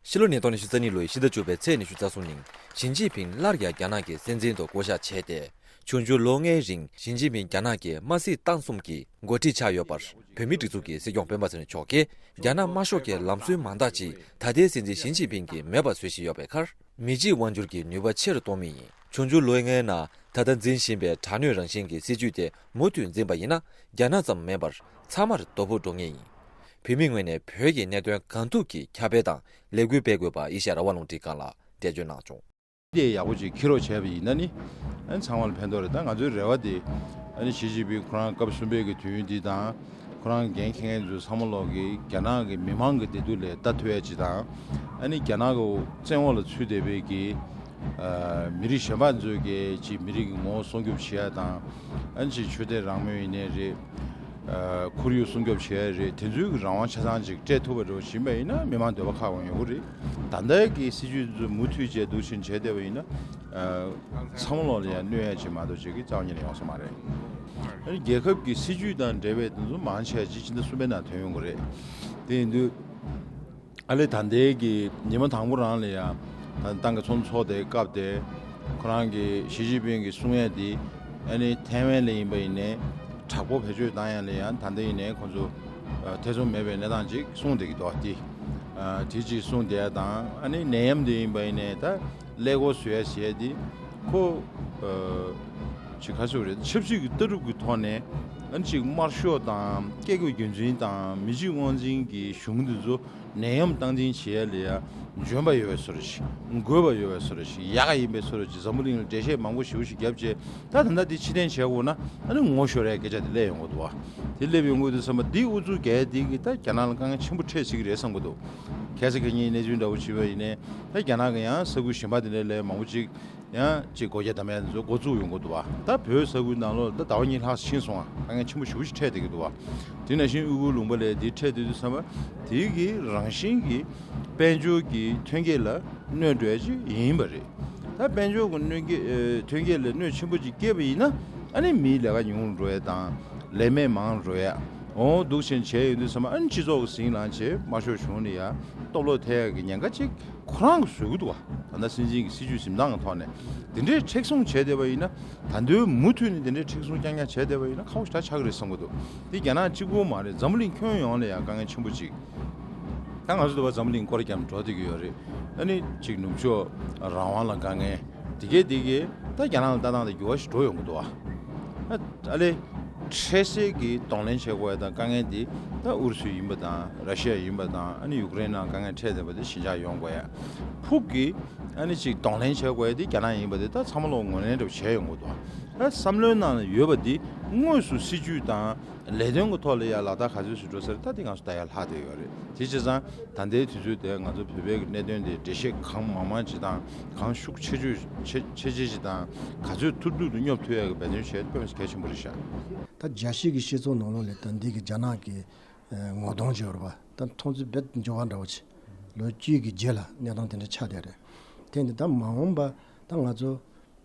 ཕྱི་ལོ་ཉིས་སྟོང་ཉི་ཤུ་རྩ་གཉིས་ལོའི་ཕྱི་ཟླ་བཅུ་པའི་ཚེས་ཉི་ཤུ་རྩ་གསུམ་ཉིན་ཞི་ཅིན་ཕིང་སླར་ཡང་རྒྱ་ནག་གི་སྲིད་འཛིན་དུ་བསྐོ་གཞག་བྱས་ཏེ། འབྱུང་འགྱུར་ལོ་ལྔའི་རིང་ཞི་ཅིན་ཕིང་རྒྱ་ནག་གི་དམར་སྲིད་ཏང་གསུམ་གྱི་འགོ་ཁྲིད་ཆགས་ཡོད་པར། བོད་མིའི་སྒྲིག་འཛུགས་ཀྱི་སྲིད་སྐྱོང་སྤེན་པ་ཚེ་རིང་མཆོག་གིས་རྒྱ་ནག་དམར་ཤོག་གི་ལམ་སྲོལ་མང་དག་ཅིག་ད་ལྟའི་སྲིད་འཛིན་ཞི་ཅིན་ཕིང་གིས་མེད་པ་བཟོ་བཞིན་ཡོད་པའི་ཁར། མི་གཅིག་དབང་སྒྱུར་གྱི་ནུས་པ་ཆེ་རུ་གཏོང་མུས་ཡིན། འབྱུང་འགྱུར་ལོ་ལྔའི་ནང་ད་ལྟ་འཛིན་བཞིན་པའི་དྲག་གནོན་རང་བཞིན་གྱི་སྲིད་བྱུས་དེ་མུ་མཐུད་འཛིན་པ་ཡིན་ན། རྒྱ་ནག་ཙམ་མིན་པར་ཚང་མར་དོ་ཕོག་འགྲོ་ངེས་ཡིན། བོད་མིའི་ངོས་ནས་བོད་ཀྱི་གནད་དོན་གང་ཐུབ་ཀྱིས་ཁྱབ་སྤེལ་དང་ལས་འགུལ་སྤེལ་དགོས་པ་ཨེ་ཤ་ཡ་རང་དབང་རླུང་འཕྲིན་ཁང་ལ་འགྲེལ་བརྗོད་གནང་བྱུང་། དེ་ཡག་པོ་ཅིག་འཁྱེར་རོགས་བྱས་པ་ཡིན་ན་ནི། ཨ་ནི་ཚང་མ་ལ་ཕན་ཐོགས་རེད། ད་ང་ཚོའི་རེ་བ་དེ། ཨ་ནི་ཞི་ཅིན་ཕིང་ཁོ་རང་སྐབས་གསུམ་པའི་གི་དུས་ཡུན་འདི་དང་། ཁོ་རང་འགན་འཁྱེར་མཁན་ཚོའི་བསམ་བློ་གིས་རྒྱ་ནག་གི་མི་མང་གི་བདེ་སྡུག་ལ་བལྟ་ཐུབ་ཡ་ཅིག་དང་། ཨ་ནི་རྒྱ་ནག་གི་བཙན་འོག་ལ་ཚུད་བསྡད་པའི་གི། ཨ། མི་རིགས་གཞན་པ་ཚོས་ཀྱི་ཅིག་མི་རིགས་ཀྱི་ངོ་བོ་སྲུང་སྐྱོབ་བྱེད་ཡ་དང་། ཨ་ནི་ཅིག་ཆོས་དད་རང་མོས་ཡིན་ནའི་རེད། ཨ། ཁོར་ཡུག་སྲུང་སྐྱོབ་བྱེད་ཡ་རེད། དེ་ཚོའི་གི་རང་དབང་ཆ་ཚང་ཅིག་སྤྲད་ཐུབ་པ་འདྲ་བོ་ཕྱིན་པ་ཡིན་ན་མི་མང་འདོད་པ་ཁ་འོང་ཡོང་གི་རེད། ད་ལྟའི་གི་སྲིད་ཇུས་ཚོ་མུ་མཐུད་བྱས་འདུག་བཞིན་བྱས་བསྡད་པ་ཡིན་ན། ཨ། ཚང་མ་ལོག་ལ་ཡང་གནོད་ཡ་ཅིག་མ་གཏོགས་ཅིག་གི་རྩ་བ་ཉིད་ནས་ཡོང་ས་མ་རེད། ཨ་ནི་རྒྱལ་ཁབ་ཀྱི་སྲིད་ཇུས་དང་འབྲེལ་བའི་དེ་ཚོ་མང་ཆེ་བ་ཅིག་ཕྱི་ཟླ་གསུམ་པའི་ནང་ཐོན་ཡོང་གི་རེད། དེ་ཡིན་དུས། ཨ་ལས་ད་ལྟའི་གི་ཉི་མ་དང་པོ་རང་ལ་ཡང་ད་ཏང་གི་ཚོགས་འདུ་ཚོགས་དེའི་སྐབས་དེ་ཁོ་རང་གི་ཞི་ཅིན་ཕིང་གི་གསུང་ཡས་དེ་ཨ་ནི་ཐའེ་ཝན་ལ་ཡིན་པ་ཡིན་ནའི་དྲག་པོ་བེད་སྤྱོད་བཏང་ཡས་ལ་ཡང་ད་ལྟ་ཡིན་ནའི་ཁོང་ཚོ་ཨ་ཐེ་ཚོམ་མེད་པའི་གནས་སྟངས་ཅིག་གསུངས་བསྡད་ཀྱི་འདུག་བ། དེ་ཨ་དེ་ཅིག་གསུངས་བསྡད་ཡ་དང་། ཨ་ནི་ནད་ཡམས་དེ་ཡིན་པ་ཡིན་ནའི་ད་ཀླད་ཀོར་བཟོ་ཡས་ཟེར་ཡས་དེ་ཁོ་ཨ་ཅིག་ག་ཚོད་རེད། ཆབ་སྲིད་ཀྱི་ལྟ་གྲུབ་ཀྱི་ཐོག་ནས་ཨ་ནི་ཅིག་དམར་ཤོག་དང་སྐད་སྐྱོ་རྒྱུན་འཛིན་དང་མི་གཅིག་དབང་འཛིན་གྱི་གཞུང་དེ་ཚོ་ནད་ཡམས་སྟངས་འཛིན་བྱེད་ཡ་ལ་ཡ་འཇོན་པ་ཡོད་པའི་བཟོ་འདྲ་ཞིག་དགོས་པ་ཡོད་པའི་བཟོ་འདྲ་ཞིག་ཡག་ག་ཡིན་པའི་བཟོ་འདྲ་ཞིག་འཛམ་བུ་གླིང་ལ་འགྲེལ་བཤད་མང་པོ་ཞེ་པོ་ཞིག་བརྒྱབ་རྗེས། ད་ད་ལྟ་འདི་ཕྱིར་འཐེན་བྱས་དགོས་ན་ཨ་ནི་ངོ་ཤོར་ཡའི་སྐད་ཆ་དེ་སླེབས་ཡོང་གི་འདུག་བ། དེ་སླེབས་ཡོང་གི་འདུག་བསམ་པ་འདི་ཨུ་ཚུགས་རྒྱག་ཡ་འདི་གིས་ད་རྒྱ་ནག་ལ་དཀའ་ངལ་ཆེན་པོ་འཕྲད་སྲིད་ཀྱི་རེད་བསམ་གྱི་འདུག་ཁ་སང་ཁ་ཉིན་གནས་ཚུལ་འདྲ་པོ་བྱས་པ་ཡིན་ནའི་ད་རྒྱ་ནག་གི་ཡང་ས་ཁུལ་གཞན་པ་དེ་འདྲ་ལ་མང་པོ་ཅིག་ཡང་ཅིག་སྒོ་རྒྱ་བསྡམ་ཡ་དེ་ཚོ་འགོ་བཙུགས་ཡོང་གི་འདུག་བ། ད་བོད་ས་ཁུལ་ནང་ལོགས་ལ་ད་ཟླ་བ་གཉིས་ལྷག་ཕྱིན་སོང་ང་། དཀའ་ངལ་ཆེན་པོ་ཞེ་པོ་ཞིག་འཕྲད་བསྡད་ཀྱི་འདུག་བ། དེ་ནང་བཞིན་ཨུ་ཁུག་ལུང་པ་ལ་དེ་འཕྲད་བསྡད་དུས་ཙམ་པ་དེ་གི་རང་བཞིན་གྱི་དཔལ་འབྱོར་གྱི་ཐོན་སྐྱེད་ལ་གནོད་འགྲོ་ཡ་ཅིག་ཡིན་པ་རེད། ད་དཔལ་འབྱོར་གྱི་གནོད་སྐྱེད་ཨེ་ཐོན་སྐྱེད་ལ་གནོད་ཆེན་པོ་ཅིག་སྐྱེས་པ་ཡིན་ན་ཨ་ནི་མིའི་ལས་ཀ་ཉུང་རུ་འགྲོ་ཡ་དང་ལས་མེད་མང་རུ་འགྲོ་ཡ། འོ་འདུག་བཞིན་བྱས་ཡོང་དུས་ཙམ་པ་ཨ་ནི་སྤྱི་ཚོགས་ཀྱི་ཟིང་ལངས་བྱས་དམར་ཤོག་གཞུང་ལ་ཡ་སྟོབས་ལོག་ཐེབས་ཡ་གི་ཉེན་ཁ་ཅིག་ཁོ་རང་གིས་བཟོ་གི་འདུག་བ། ད་ལྟ་སྲིད་འཛིན་གྱི་སྲིད་ཇུས་འཛིན་སྟངས་ཀྱི་ཐོག་ནས་དེ་འདྲའི་མཁྲེགས་བཟུང་བྱས་བསྡད་པ་ཡིན་ན། ད་དུང་མུ་མཐུད་ནས་དེ་འདྲའི་མཁྲེགས་བཟུང་རྐྱང་རྐྱང་བྱས་བསྡད་པ་ཡིན་ན་ཁག་པོ་ཞེ་དྲག་ཆགས་ཀྱི་རེད་བསམ་གྱི་འདུག་འདི་རྒྱ་ནག་གཅིག་པུ་མ་རེད། འཛམ་བུ་གླིང་ཁྱོན་ཡོངས་ལ་ཡང་དཀའ་ངལ་ཆེན་པོ་ཅིག་ད་ང་ཚོ་འདི་བ་འཛམ་བུ་གླིང་སྐོར་རྒྱབ་འགྲོ་བསྡད་ཀྱི་ཡོད་རེད། ཨ་ནི་ཅིག་ནུབ་ཕྱོགས་རང་དབང་ལ་དཀའ་ངལ་དེ་གས་དེ་གས་ད་རྒྱ་ནག་ལ་ལྟ་སྟངས་དེ་འགྱུར་བ་ཞིག་འགྲོ་ཡོང་གི་འདུག་བ། ཨ་ཨ་ལས། འཕྲལ་སེལ་གྱི་གདོང་ལེན་བྱེད་དགོས་ཡ་དང་དཀའ་ངལ་འདི་ད་ཨུ་རུ་སུ་ཡིན་པ་དང་ར་ཤི་ཡ་ཡིན་པ་དང་ཨ་ནི་ཡུཀ་རེན་ནང་དཀའ་ངལ་འཕྲད་བསྡད་པ་དེ་ཞི་འཇགས་ཡོང་དགོས་ཡ། ཕུགས་ཀྱི་ཨ་ནི་ཅིག་གདོང་ལེན་བྱེད་དགོས་ཡ་དེ་རྒྱ་ནག་ཡིན་པ་དེ་ད་ཚང་མ་ལོག་ངོས་ལེན་འདྲ་པོ་བྱས་ཡོང་གི་འདུག་ཨ་བསམ་བློའི་ནང་ལ་ཡོད་པ་འདི་དངོས་སུ་སྲིད་ཇུས་དང་ལས་དོན་གྱི་ཐོག་ལ་ཡ་ལག་བསྟར་ག་ཚོད་ཞིག་འགྲོ་ས་རེད། ད་དེ་ང་ཚོ་ལྟ་ཡ་ལྷག་བསྡད་ཡོད་རེད། དེ་བྱས་ཙང་ད་ལྟའི་དུས་ཚོད་དེ་ང་ཚོ་བོད་པའི་གནད་དོན་དེ་འགྲེལ་བཤད་གང་མང་མང་ཅིག་དང་གང་ཤུགས་ཆེ་ཆེ་ཆེ་ཆེ་ཅིག་དང་ག་ཚོད་ཐུབ་ཐུབ་ཏུ་སྙོབ་ཐུབ་ཡ་གི་འབད་བརྩོན་བྱས་དཔེ་མི་སྲིད་གལ་ཆེན་པོ་རེད་ཤག་ད་རྒྱལ་སྤྱིའི་གི་སྤྱི་ཚོགས་ནང་ལོགས་ལ་ད་འདི་གི་རྒྱ་ནག་གི་ངོ་གདོང་ཅིག་ཡོད་རེད་པ། ད་མཐོང་ཚུལ་རྦད་འགྱུར་བ་འདྲ་བོ་ཅིག་ལོ་བཅུའི་གི་རྗེས་ལ་གནས་སྟངས་དེ་འདྲ་ཆགས་བསྡད་རེད། དེ་འདི་ད་མ་འོངས་པ་ད་ང་ཚོ་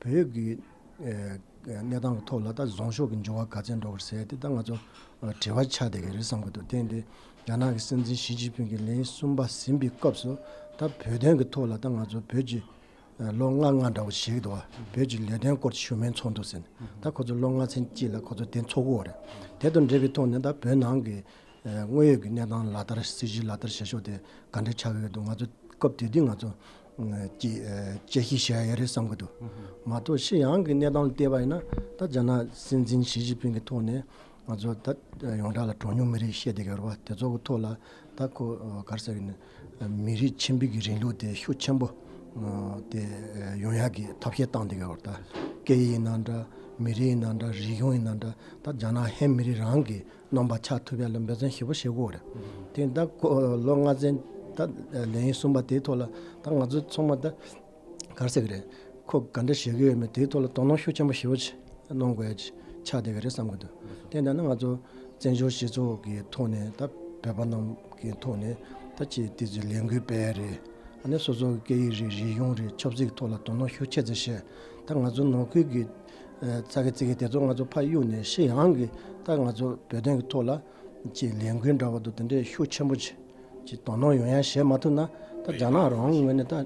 བོད་ཀྱི་ཨེ་གནས་སྟངས་ཀྱི་ཐོག་ལ་ད་བཟང་ཕྱོགས་ཀྱི་འགྱུར་བ་ག་ཚད་འགྲོ་གི་རེད་ཟེར་དེ་ད་ང་ཚོ་ཨ་དྲི་བ་ཆགས་བསྡད་ཀྱི་རེད་བསམ་གྱི་འདུག་དེ་འདི་རྒྱ་ནག་གི་སྲིད་འཛིན་ཞི་ཅིན་ཕིང་གིས་ལན་གསུམ་པ་ཟིན་པའི་སྐབས་སུ་ད་བོད་དོན་གྱི་ཐོག་ལ་ད་ང་ཚོ་བོད་ཀྱི་ཨ་ལོ་ལྔ་ལྔ་འདྲ་བོ་ཞིག་འདུག་བ། བོད་ཀྱི་ལས་དོན་སྐོར་གྱི་ཞུ་མོལ་ཚོགས་འདུ་ཟེར་ནས་ད་ཁོ་ཚོ་ལོ་ལྔ་ཚན་གཅིག་ལ་ཁོ་ཚོ་དེ་འཚོགས་ཀྱི་ཡོད་རེད། དེ་དང་འབྲེལ་བའི་ཐོག་ནས་ད་བོད་ནང་གི་ཨ་དངོས་ཡོད་ཀྱི་གནས་སྟངས་ལག་བསྟར་སྲིད་ཇུས་ལག་བསྟར་བྱེད་ཕྱོགས་དེ་ག་འདྲ་ཆགས་ཀྱི་ཡོད་འདུག་ང་ཚོ་སྐབས་དེ་དུས་ང་ཚོ་ཅིག་དཔྱད་ཞིབ་བྱས་ཡོད་རེད་བསམ་གྱི་འདུག་མ་གཏོགས་ཕྱི་ཡོང་གི་གནས་སྟངས་ལ་བལྟས་པ་ཡིན་ན་ད་རྒྱ་ནག་སྲིད་འཛིན་ཞི་ཅིན་ཕིང་གི་ཐོག་ནས་ང་ཚོ་ད་ཡོངས་གྲགས་ལ་གྲངས་ཉུང་མི་རིགས་བཤད་བསྡད་ཀྱི་ཡོད་རེད་བ། དེ་ཚོ་གི་ཐོག་ལ་ད་ཁོ་ག་རེ་ཟེར་གི་ནི་མི་རིགས་ཆེན་པོའི་གི་རིང་ལུགས་དེ་ཤུགས་ཆེན་པོ་དེ་ཡོང་ཡག་གི་ཐབས་ཤེས་བཏང་བསྡད་ཀྱི་ཡོད་རེད། ད་སྐད་ཡིག་ཡིན་ན་འདྲ་མི་རིགས་ཡིན་ན་འདྲ་རིག་གཞུང་ཡིན་ན་འདྲ་ད་རྒྱ་ནག་ཧན་མི་རིགས་རང་གི་རྣམ་པ་ཆགས་ཐུབ་ཡ་ལ་འབད་བརྩོན་ཞེ་པོ་བྱེད་དགོས་རེད། དེ་ད་ཁོ་ལོ་ལྔ་ཚན་ད་ལན་གསུམ་པ་དེའི་ཐོག་ལ་ད་ང་ཚོ་ཚང་མ་ད་ག་རེ་ཟེར་གི་རེད། ཁོ་ག་འདྲ་བྱེད་ཀྱི་ཡོད་མེད་དེའི་ཐོག་ལ་དོ་སྣང་ཤུགས་ཆེན་པོ་ཞེ་པོ་ཅིག་གནང་དགོས་ཡ་ཅིག་ཆགས་བསྡད་ཀྱི་རེད་བསམ་གྱི་འདུག་དེ་འདྲ་ན་ང་ཚོ་བཙན་བྱོལ་སྤྱི་ཚོགས་ཀྱི་ཐོག་ནས་ད་བོད་པ་རྣམས་ཀྱི་ཐོག་ནས་ད་ཅིག་དེ་ཚོའི་ལས་འགུལ་སྤེལ་ཡ་རེད། ཨ་ནི་སོ་སོ་གི་སྐད་ཡིག་རེད་རིག་གཞུང་རེད་ཆབ་སྲིད་ཀྱི་ཐོག་ལ་དོ་སྣང་ཤུགས་ཆེ་ཙམ་བྱས། ད་ང་ཚོ་ནང་ཁུལ་གྱི་ཨ་ཚ་གི་ཚིག་གི་དེ་ཚོ་ང་ཚོ་ཕར་གཡུགས་ནས་ཕྱི་ཡོང་གི་ད་ང་ཚོ་བོད་དོན་གྱི་ཐོག་ལ་ཅིག་ལས་འགུལ་འདྲ་བ་དང་དེ་འདྲའི་ཤུགས་ཆེན་པོ་ཅིག་ཅིག་དོ་སྣང་ཡོང་ཡ་བྱེད་མ་ཐུབ་ན་ད་རྒྱ་ནག་རང་ངོས་ནས་ད་ཨ་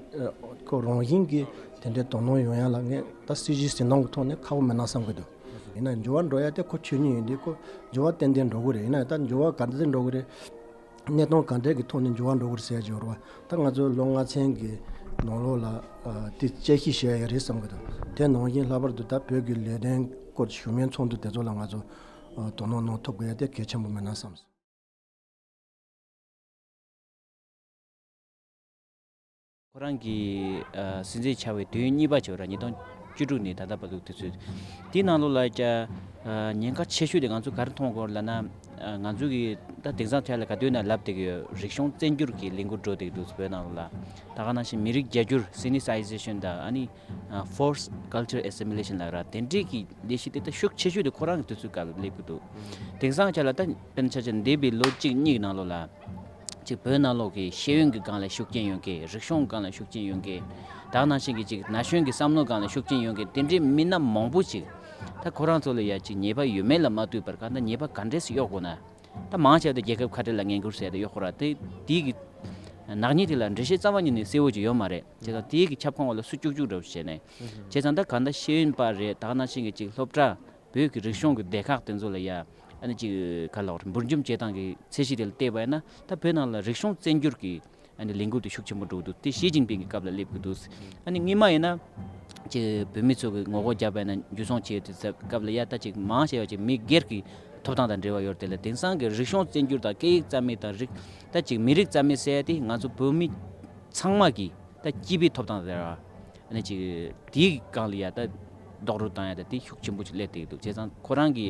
ཁོ་རང་བཞིན་གྱིས་དེ་འདྲའི་དོ་སྣང་ཡོང་ཡ་ལ་ངས་ད་སྲིད་ཇུས་འཛིན་སྟངས་ཀྱི་ཐོག་ནས་ཁག་པོ་མེད་ན་བསམ་གྱི་འདུག་ཡིན་ན་འགྱུར་བ་འགྲོ་ཡ་དེ་ཁོ་ཆོས་ཉིད་ཡིན་དུས་ཁོ་འགྱུར་བ་ཏན་ཏན་འགྲོ་གི་རེད། ཡིན་ན་ད་འགྱུར་བ་ག་འདྲ་འགྲོ་གི་རེད། གནས་སྟངས་ག་འདྲ་གི་ཐོག་ནས་འགྱུར་བ་འགྲོ་གི་རེད་ཟེར་ཡ་ཅིག་ཡོད་རེད་བ། ད་ང་ཚོ་ལོ་ལྔ་ཚན་གྱི་ནང་ལོགས་ལ་ཨ་དེ་དཔྱད་ཞིབ་བྱེད་ཡ་ཡོད་རེད་བསམ་གི་འདུག་དེ་ནང་བཞིན་ལྷག་པར་དུ་ད་བོད་ཀྱི་ལས་དོན་སྐོར་ཞུ་མོལ་ཚོགས་འདུ་དེ་ཚོ་ལ་ང་ཚོ་ཨ་དོ་སྣང་གནང་ཐུབ་དགོས་ཡ་དེ་གལ་ཆེན་པོ་མེད་ན་བསམ། ཁོ་རང་གི་ཨ་སྲིད་འཛིན་ཆགས་པའི་དུས་ཡུན་གཉིས་པ་བྱས་པ་ར་ཉིས་སྟོང་བཅུ་དྲུག་ནས་ད་ལྟ་བར་དུ་དུས་ཚོད་དེའི་ནང་ལོགས་ལ་ཀྱ་ཨ་ཉེན་ཁ་ཆེ་ཤོས་དེ་ང་ཚོ་ག་རེ་མཐོང་དགོས་ལབ་ན། ང་ཚོ་གི་ད་དེང་སང་ཆ་ལ་ག་དུས་ན་ལབ་བསྡད་ཀྱི་ཡོད། རིག་གཞུང་བཙན་སྒྱུར་གྱི་ལས་འགུལ་འགྲོ་བསྡད་ཀྱི་འདུག་བོད་ནང་ལ། ད་ག་ནང་བཞིན་མི་རིགས་རྒྱ་སྒྱུར་Sinicization དང་ཨ་ནི་Forced Culture Assimilation ལབ་ར། དེ་འདྲས་ཀྱི་ལས་གཞི་དེ་ད་ཤུགས་ཆེ་ཤོས་དེ་ཁོ་རང་གི་དུས་ཚོད་སྐབས་ལ་སླེབས་ཀྱི་འདུག་དེང་སང་ཆ་ལ་ད་དཔེར་ན་ཆ་བཞག་འདས་པའི་ལོ་གཅིག་གཉིས་ཀྱི་ནང་ལོགས་ལ། ཅིག་བོད་ནང་ལོགས་ཀྱི་ཤེས་ཡོན་གྱི་སྒང་ལ་ཤུགས་རྐྱེན་ཡོད་མཁན། རིག་གཞུང་སྒང་ལ་ཤུགས་རྐྱེན་ཡོད་མཁན། ད་ག་ནང་བཞིན་གྱི་ཅིག་ན་གཞོན་གྱི་བསམ་བློ་སྒང་ལ་ཤུགས་རྐྱེན་ཡོད་མཁན། དེ་འདྲའི་མི་སྣ་མང་པོ་ཅིག་ད་ཁོ་རང་ཚོ་ལ་ཡ་ཅིག་ཉེས་པ་ཡོད་མེད་ལ་མ་ལྟོས་པར། གང་ལྟར་ཉེས་པ་ག་འདྲས་སེ་གཡོག་དགོས་ན། ད་མང་ཆེ་བ་དེ་རྒྱལ་ཁབ་ཁ་བྲལ་ལ་ངན་སྐུལ་ཟེར་ཏེ་གཡོག་ཁོ་ར་དེ། དེའི་གི་ནག་ཉེས་དེ་ལ་འགྲེལ་བཤད་རྩ་བ་ཉིད་ནས་གསལ་བོ་ཅིག་ཡོད་མ་རེད། བྱས་ཙང་དེའི་གི་ཁྱབ་ཁོངས་འོག་ལ་སུ་བཅུག་བཅུག་འདྲ་བོ་བྱས་ནས། བྱས་ཙང་ད་གང་ལྟར་ཤེས་ཡོན་པ་རེད། ད་ག་ནང་བཞིན་གྱི་ཅིག་སློབ་གྲྭ། བོད་ཀྱི་རིག་གཞུང་གི་སྡེ་ཁག་དེ་ཚོ་ལ་ཡ། ཨ་ནི་ཅིག་ག་ལབ་དགོས་རེད། འབུར་འཇོམས་བྱེད་སྟངས་ཀྱི་ཚད་གཞི་དེ་ལ་བལྟས་པ་ཡིན་ན། ད་བོད་ནང་ལ་རིག་གཞུང་བཙན་སྒྱུར་གྱི་ཨ་ནི་ལས་འགུལ་དེ་ཤུགས་ཆེན་པོ་འགྲོ་གི་འདུག་དེ་ཞི་ཅིན་ཕིང་གི་སྐབས་ལ་སླེབས་ཀྱི་འདུག་ཨ་ནི་སྔོན་མ་ཡིན་ན། ཅིག་བོད་མི་ཚོ་གི་ངོ་རྒོལ་བརྒྱབ་པ་ཡིན་ན། འཇུ་བཟུང་བྱས་དུས་ཚོད་སྐབས་ལ་ཡ། ད་ཅིག་མང་ཆེ་བ་ཅིག་མི་སྒེར་གྱི་ཐོབ་ཐང་དང་འབྲེལ་བ་ཡོད་རེད་དེ་ལ། དེང་སང་གི་རིག་གཞུང་བཙན་སྒྱུར་དང་སྐད་ཡིག་རྩ་མེད་དང་། རིག་ད་ཅིག་མི་རིགས་རྩ་མེད་ཟེར་ཡ་དེ་ང་ཚོ་བོད་མི་ཚང་མ་གི་ད་སྤྱི་པའི་ཐོབ་ཐང་ཟེར་བ། ཨ་ནི་ཅིག་དེའི་སྒང་ལ་ཡ་ད་རྡོག་རོལ་བཏང་ཡ་ད་དེ་ཤུགས་ཆེན་པོ་ཅིག་སླེབས་བསྡད་ཀྱི་འདུག་བྱས་ཙང་ཁོ་རང་གི་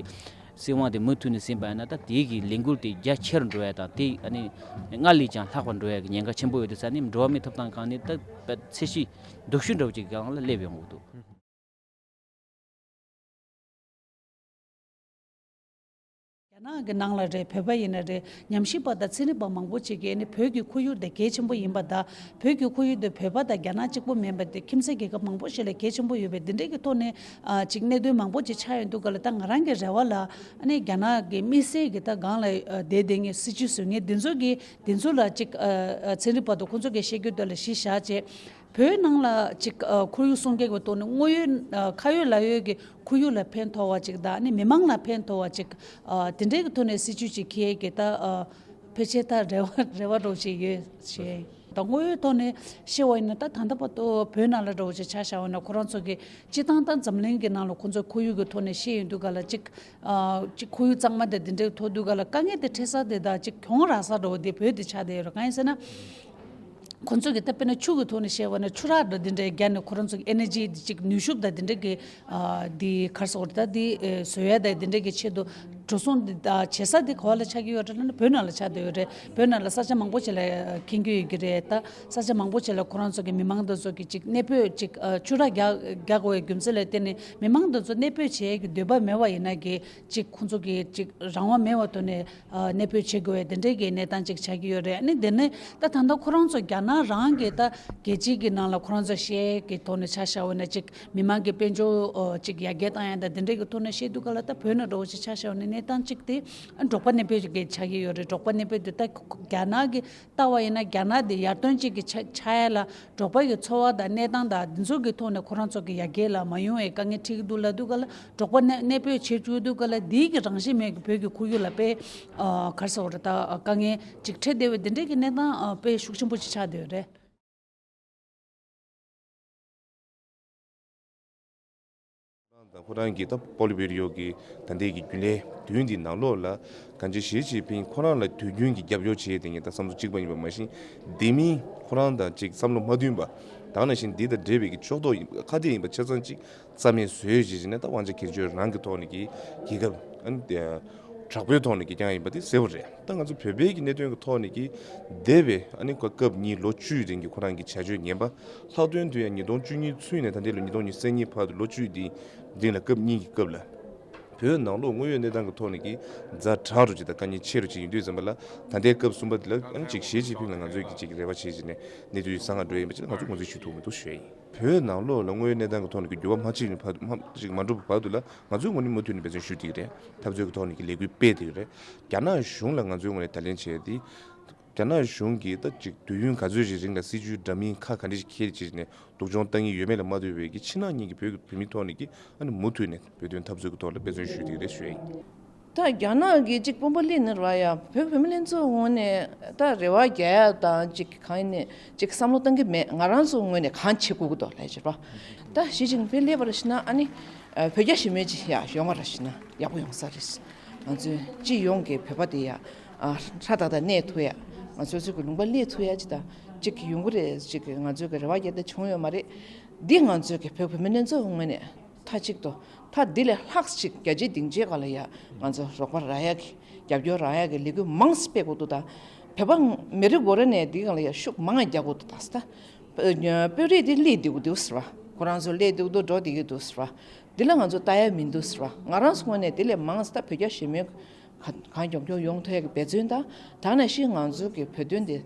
སྲིད་དབང་དེ་མུ་མཐུད་ནས་ཟིན་པ་ཡིན་ན། ད་དེའི་གི་ལས་འགུལ་དེ་རྒྱ་ཆེར་འགྲོ་ཡ་དང་། དེ་ཨ་ནི་སྔར་ལས་ཀྱང་ལྷག་པར་འགྲོ་ཡ་གི་ཉེན་ཁ་ཆེན་པོ་ཡོད་དུས་ཙ་ནས། འགྲོ་བ་མིའི་ཐོབ་ཐང་སྒང་ནས་ད་ཚད་གཞི་སྡུག་ཤོས་འདྲ་བོ་ཅིག་སྒང་ལ་སླེབས་ཡོང་གི་འདུག་རྒྱ་ནག་གི་ནང་ལ་རེད། བོད་པ་ཡིན་ན་རེད། ཉམས་ཞིབ་པ་དང་ཚན་རིག་པ་མང་པོ་ཅིག་གིས་ནི་བོད་ཀྱི་ཁོར་ཡུག་དེ་གལ་ཆེན་པོ་ཡིན་པ་དང་། བོད་ཀྱི་ཁོར་ཡུག་དེ་བོད་པ་དང་རྒྱ་ནག་གཅིག་པོ་མིན་པ་དེ། ཁྱིམ་མཚེས་རྒྱལ་ཁབ་མང་པོ་ཞིག་ལ་གལ་ཆེན་པོ་ཡོད་པས། འདི་འདྲའི་གི་ཐོག་ནས་ཨ་ཅིག་གནད་དོན་མང་པོ་ཅིག་ཆགས་ཡོང་དུས་སྒང་ལ། ད་ང་རང་གི་རེ་བ་ལ་ཨ་ནི་རྒྱ་ནག་གི་དམིགས་བསལ་གྱི་ད་སྒང་ལ་ཨ་བསྡད་བསྡད་མཁན། སྲིད་བྱུས་བཟོ་མཁན་འདི་ཚོ་གིས་འདི་ཚོ་ལ་ཅིག་ཨ་ཨ་ཚན་རིག་པ་དང་ཁོང་ཚོ་གིས་བཤད་རྒྱུ་དེ་ལ་གཞི་བཞག་བྱས། བོད་ནང་ལ་ཅིག་ཨ་ཁོར་ཡུག་སྲུང་སྐྱོབ་ཀྱི་ཐོག་ནས་དངོས་ཡོད་ཨ་ཁ་ཡོད་ལག་ཡོད་ཀྱི་ཁོར་ཡུག་ལ་ཕན་ཐོགས་པ་ཅིག་དང་། ཨ་ནི་མི་མང་ལ་ཕན་ཐོགས་པ་ཅིག་ཨ་དེ་འདྲའི་གི་ཐོག་ནས་སྲིད་བྱུས་ཅིག་འཁྱེར་གྱི་ད་ཨ་ཕལ་ཆེར་ད་རེ་བ་རེ་བ་འདྲ་བོ་ཅིག་ཡོད་བྱས། ད་དངོས་ཡོད་ཐོག་ནས་བཤད་པ་ཡིན་ན། ད་ད་ལྟ་བར་དུ་བོད་ནང་ལ་འདྲ་བོ་ཅིག་ཆ་བཞག་པ་ཡིན་ན། ཁོ་རང་ཚོ་གི་སྤྱིར་བཏང་ད་འཛམ་གླིང་གི་ནང་ལ་ཁོ་ཚོ་ཁོར་ཡུག་གི་ཐོག་ནས་བཤད་ཡོང་དུས་སྒང་ལ། ཅིག་ཨ་ཅིག་ཁོར་ཡུག་གཙང་མ་དང་དེ་འདྲའི་ཐོག་དུས་སྒང་ལ་དཀའ་ངལ་དེ་འཕྲད་ས་དེ་དང་ཅིག་གྱོང་རག་ས་འདྲ་བོ་དེ་བོད་དེ་ཆགས་བསྡད་ཡོད་རེད། གང་ཡིན་ཟེར་ན། ཁོ་ཚོ་གི་ད་དཔེར་ན་ཆུ་གི་ཐོག་ནས་བཤད་པ་ན། ཆུ་རགས་འདྲ་དེ་འདྲའི་བརྒྱབ་ནས་ཁོ་རང་ཚོ་གི་ཨེ་ནར་ཇི་དེ་ཅིག་ནུས་ཤུགས་དང་དེ་འདྲ་གི་ཨ་དེ་ག་རེ་ཟེར་དགོས་རེད། ད་དེ་ཨེ་བཟོ་ཡ་དང་དེ་འདྲ་གི་ཆེད་དུ་འགྲོ་སོང་དེ་ད་བྱེད་ས་དེ་ག་པ་ལ་ཆགས་ཀྱི་ཡོད་རེད་ལབ་ན། བོད་ནང་ལ་ཆགས་བསྡད་ཡོད་རེད། བོད་ནང་ལ་ས་ཆ་མང་པོ་ཅིག་ལ་ཨ་མཁྱེན་རྒྱུ་ཡོད་ཀྱི་རེད། ད་ས་ཆ་མང་པོ་ཅིག་ལ་ཁོ་རང་ཚོ་གི་མི་མང་དེ་ཚོ་གིས་ཅིག་གནས་སྤོས་ཅིག་ཨ་ཆུ་རགས་རྒྱག་རྒྱག་དགོས་པའི་རྒྱུ་མཚན་ལ་བརྟེན་ནས་མི་མང་དེ་ཚོ་གནས་སྤོས་བྱེད་ཡ་གི་འདོད་པ་མེད་པ་ཡིན་ན་གི། ཅིག་ཁོང་ཚོ་གིས་ཅིག་རང་དབང་མེད་པའི་ཐོག་ནས་ཨ་གནས་སྤོས་བྱེད་དགོས་པའི་དེ་འདྲའི་གི་གནས་སྟངས་ཅིག་ཆགས་ཀྱི་ཡོད་རེད། ཨ་ནི་དེ་ནས་ད་ད་ལྟ་ཁོ་རང་ཚོ་རྒྱ་ནག་རང་གི་ད་རྒྱལ་སྤྱིའི་གི་ནང་ལ་ཁོ་རང་ཚོ་བཤད་གི་ཐོག་ནས་ཆ་བཞག་པ་ཡིན་ན། ཅིག་མི་མང་གི་དཔལ་འབྱོར་ཨ་ཅིག་ཡར་རྒྱས་བཏང་ཡ་དང་དེ་འདྲའི་གི་ཐོག་ནས་བཤད་དུས་སྒང་ལ། ད་བོད་ནང་འདྲ་བོ་ཅིག་ཆ་བཞག་པ་ཡིན་ན་གནས་སྟངས་ཅིག་དེ་ཨ་འབྲོག་པ་གནས་སྤོས་ཅིག་གི་ཆགས་ཀྱི་ཡོད་རེད། འབྲོག་པ་གནས་སྤོས་དེ་ད་རྒྱ་ནག་གི་ལྟ་བ་ཡིན་ན། རྒྱ་ནག་དེ་ཡར་ཐོན་ཅན་གྱི་ཆ་ཆགས་ཡ་ལ་འབྲོག་པ་གི་འཚོ་བ་དང་གནས་སྟངས་དང་འདི་ཚོ་གི་ཐོག་ནས་ཁོ་རང་ཚོ་གི་ཡར་རྒྱས་ལ་མ་ཡོང་བའི་དཀའ་ངལ་འཕྲད་ཀྱི་འདུག་ལབ་དུས་སྒང་ལ། འབྲོག་པ་གནས་གནས་སྤོས་བྱེད་བཅུག་དུས་སྒང་ལ། འདིའི་གི་རང་བཞིན་མེད་ཀྱི་བོད་ཀྱི་ཁོར་ཡུག་ལ་དཔེ་ཨ་ག་རེ་ཟེར་དགོས་རེད། ད་དཀའ་ངལ་ཅིག་འཕྲད་བསྡད་པའི་དེ་འདྲའི་གི་གནས་སྟངས་ཨ་དཔེ་ཤུགས་ཆེན་པོ་ཅིག་ཆགས་བསྡད་ཡོད་རེད། ཁོ་རང་གི་ད་པོ་ལི་བྷི་རིའོ་གི་ད་ལྟའི་གི་རྒྱུན་ལས་བདུན་འདི་ནང་ལོགས་ལ། གང་ཅི་ཞི་ཅིན་ཕིང་ཁོ་རང་ལ་དུས་རྒྱུན་གྱི་རྒྱབ་སྐྱོར་བྱེད་དེ་ངས་ད་བསམ་བློ་གཅིག་པ་ཡིན་པ་མ་གཞི། དེ་མིན་ཁོ་རང་དང་ཅིག་བསམ་བློ་མ་མཐུན་པ། ད་ག་ནང་བཞིན་འདི་དང་འབྲེལ་བའི་གི་ཕྱོགས་གཏོགས་ཡིན་པ། ཁ་གཏད་ཡིན་པ་ཆ་ཚང་ཅིག་རྩ་མེད་བཟོས་བྱས་ནས། ད་དབང་ཆ་གྱེས་འཇོག་རང་གི་ཐོག་ནས་ཀྱི་རྒྱལ་ཁབ་ཨ་ནི་དེ་དྲག་པོའི་ཐོག་ནས་ཀྱི་རྐྱང་ཡིན་པ་དེ་གསལ་པོ་རེད། ད་ང་ཚོ་བོད་པའི་གི་གནད་དོན་གྱི་ཐོག་ནས་ཀྱི་འདས་པའི་ཨ་ནི་སྐབས་གཉིས་ལོ་བཅུའི་རིང་གི་ཁོ་རང་གི་བྱ་སྤྱོད་ངན་པ། ལྷག་དོན་དུ་ཡང་ཉིས་སྟོང་བཅུ་གཉིས་ཚུན་ནས་ད་ལྟའི་ལོ་ཉིས་སྟོང་ཉི་ཤུ་རྩ་གཉིས་བར་དུ་ལོ་བཅུའི་རིང་ལ་སྐབས་གཉིས་ཀྱི་སྐབས་ལ། བོད་ནང་ལོགས་དངོས་ཡོད་གནས་སྟངས་ཀྱི་ཐོག་ནས་ཀྱི་ཛ་དྲག་རུ་ཅིག་དང་དཀའ་ངལ་ཆེ་རུ་ཅིག་ཡིན་དུས་ཙམ་པ་ལ། ད་ལྟའི་སྐབས་གསུམ་པ་འདི་ལ་ཨ་ནི་ཅིག་ཞི་ཅིན་ཕིང་ལ་ང་ཚོས་ཀྱི་ཅིག་རེ་བ་བྱེད་བྱས་ནས་གནས་ཚུལ་བཟང་ང་འགྲོ་ཡིན་པ་ཅིག་ང་ཚོས་ངོས་འཛིན་ཞུ་ཐུབ་མི་འདུག་ཞུ་ཡ་ཡིན། བོད་ནང་ལོགས་ལ་དངོས་ཡོད་གནས་སྟངས་ཀྱི་ཐོག་ནས་ཀྱི་འགྱུར་བ་མ་ཕྱིན་ནས་བར་དུ། མ་ཅིག་མ་འགྲུབ་བར་དུ་ལ། ང་ཚོའི་ངོས་ནས་མུ་མཐུད་ནས་འབད་བརྩོན་ཞུ་བསྡད་ཀྱི་རེད། འཐབ་རྩོད་ཀྱི་ཐོག་ནས་ཀྱི་ལས་འགུལ་སྤེལ་བསྡད་ཀྱི་རེད། རྒྱ་ནག་གཞུང་ལ་ང་ཚོའི་ངོས་ནས་བརྡ་ལན་བྱས་ཏེ། རྒྱ་ནག་གཞུང་གིས་ད་ཅིག་དུས་ཡུན་ག་ཚོད་ཅིག་རིང་ལ་སྲིད་བྱུས་འདྲ་མིན་ཁ་ག་འདྲ་ཞིག་འཁྱེར་བྱས་ནས་སྡུག་སྦྱོང་བཏང་གི་ཡོད་མེད་ལ་མ་ལྟོས་པའི་གི་ཕྱི་ནང་གཉིས་ཀྱི་བོད་ཀྱི་བོད་མིའི་ཐོག་ནས་ཀྱི་ཨ་ནི་མུ་མཐུད་ནས་བོད་དོན་འཐབ་རྩོད་ཀྱི་ཐོག་ལ་འབད་བརྩོན་ཞུ་བསྡད་ཀྱི་རེད་ཞུ་ཡ་ཡིན། ད་རྒྱ་ནག་གིས་གཅིག་དཔོན་པོ་སླེབས་ནས་རེད་པ། ཡ་བོད་བོད་མི་ལྷན་ཚོགས་ངོས་ནས་ད་རེ་བ་རྒྱག་ཡ་དང་གཅིག་གང་ཡིན་ནས་གཅིག་བསམ་བློ་བཏང་གི་མེད། ང་རང་ཚོ་ངོས་ནས་གང་བྱེད་དགོས་ཀྱི་འདུག་ལབ་བྱས་པ། ད་ཞི་ཅིན་ཕིང་སླེབས་པ་རེད་ཟེར་ན། ཨ་ནི་བོད་རྒྱ་ཞི་མོལ་ཅིག་ཡ་ཡོང་བ་རེད་ཟེར་ན་ཡག་པོ་ཡོང་ས་རེད། ང་ཚོའི་སྤྱི་ཡོངས་ཀྱི་བོད་པ་དེ་ཡ་ཧྲ་ཏག་ཏག་གནས་ཐུབ་ཡ། ང་ཚོའི་ཚུར་གྱི་ལུང་པ་སླེབས་ཐུབ་ཡ་ཅིག་དང་གཅིག་ཡོང་གི་རེད། གཅིག་ང་ཚོའི་གི་རེ་བ་རྒྱག་སྟེ་བྱུང་ཡོད་མ་རེད། འདི་ང་ཚོའི་གི་བོད་བོད་མི་ལྷན་ཚོགས་ངོས་ནས་མཐའ་གཅིག་ཏུ། མཐའ་འདི་ལས་ལྷག་ཅིག་རྒྱལ་སྤྱིའི་སྡིངས་ཆའི་སྒང་ལ་ཡ་ང་ཚོ་རོགས་པ་རག་ཡ་གི་ རྒྱབ་སྐྱོར་རག་ཡག་གི་ལས་འགུལ་མང་ཙམ་སྤེལ་དགོས་འདུག་ད་བོད་པ་མི་རེ་ངོ་རེ་ནས་འདི་སྒང་ལ་ཡ་ཤུགས་མང་ང་རྒྱག་དགོས་འདུག་ད་ད་དཔོན་རིགས་འདི་སླེབས་བསྡད་ཀྱི་འདུག་ཟེར་བ། ཁོ་རང་ཚོ་སླེབས་བསྡད་ཀྱི་འདུག་འགྲོ་བསྡད་ཀྱི་འདུག་ཟེར་བ། འདི་ལ་ང་ཚོ་ལྟ་ཡ་མི་འདུག་ཟེར་བ། ང་རང་ཚོ་ངོས་ནས་འདི་ལས་མང་ཙམ་ད་བོད་རྒྱ་ཞི་མོལ་གང་མགྱོགས་མགྱོགས་ཡོང་ཐུབ་ཡ་གི་འབད་བརྩོན་དང་། ད་ནང་བཞིན་ང་ཚོ་གི་བོད་དོན་དེ་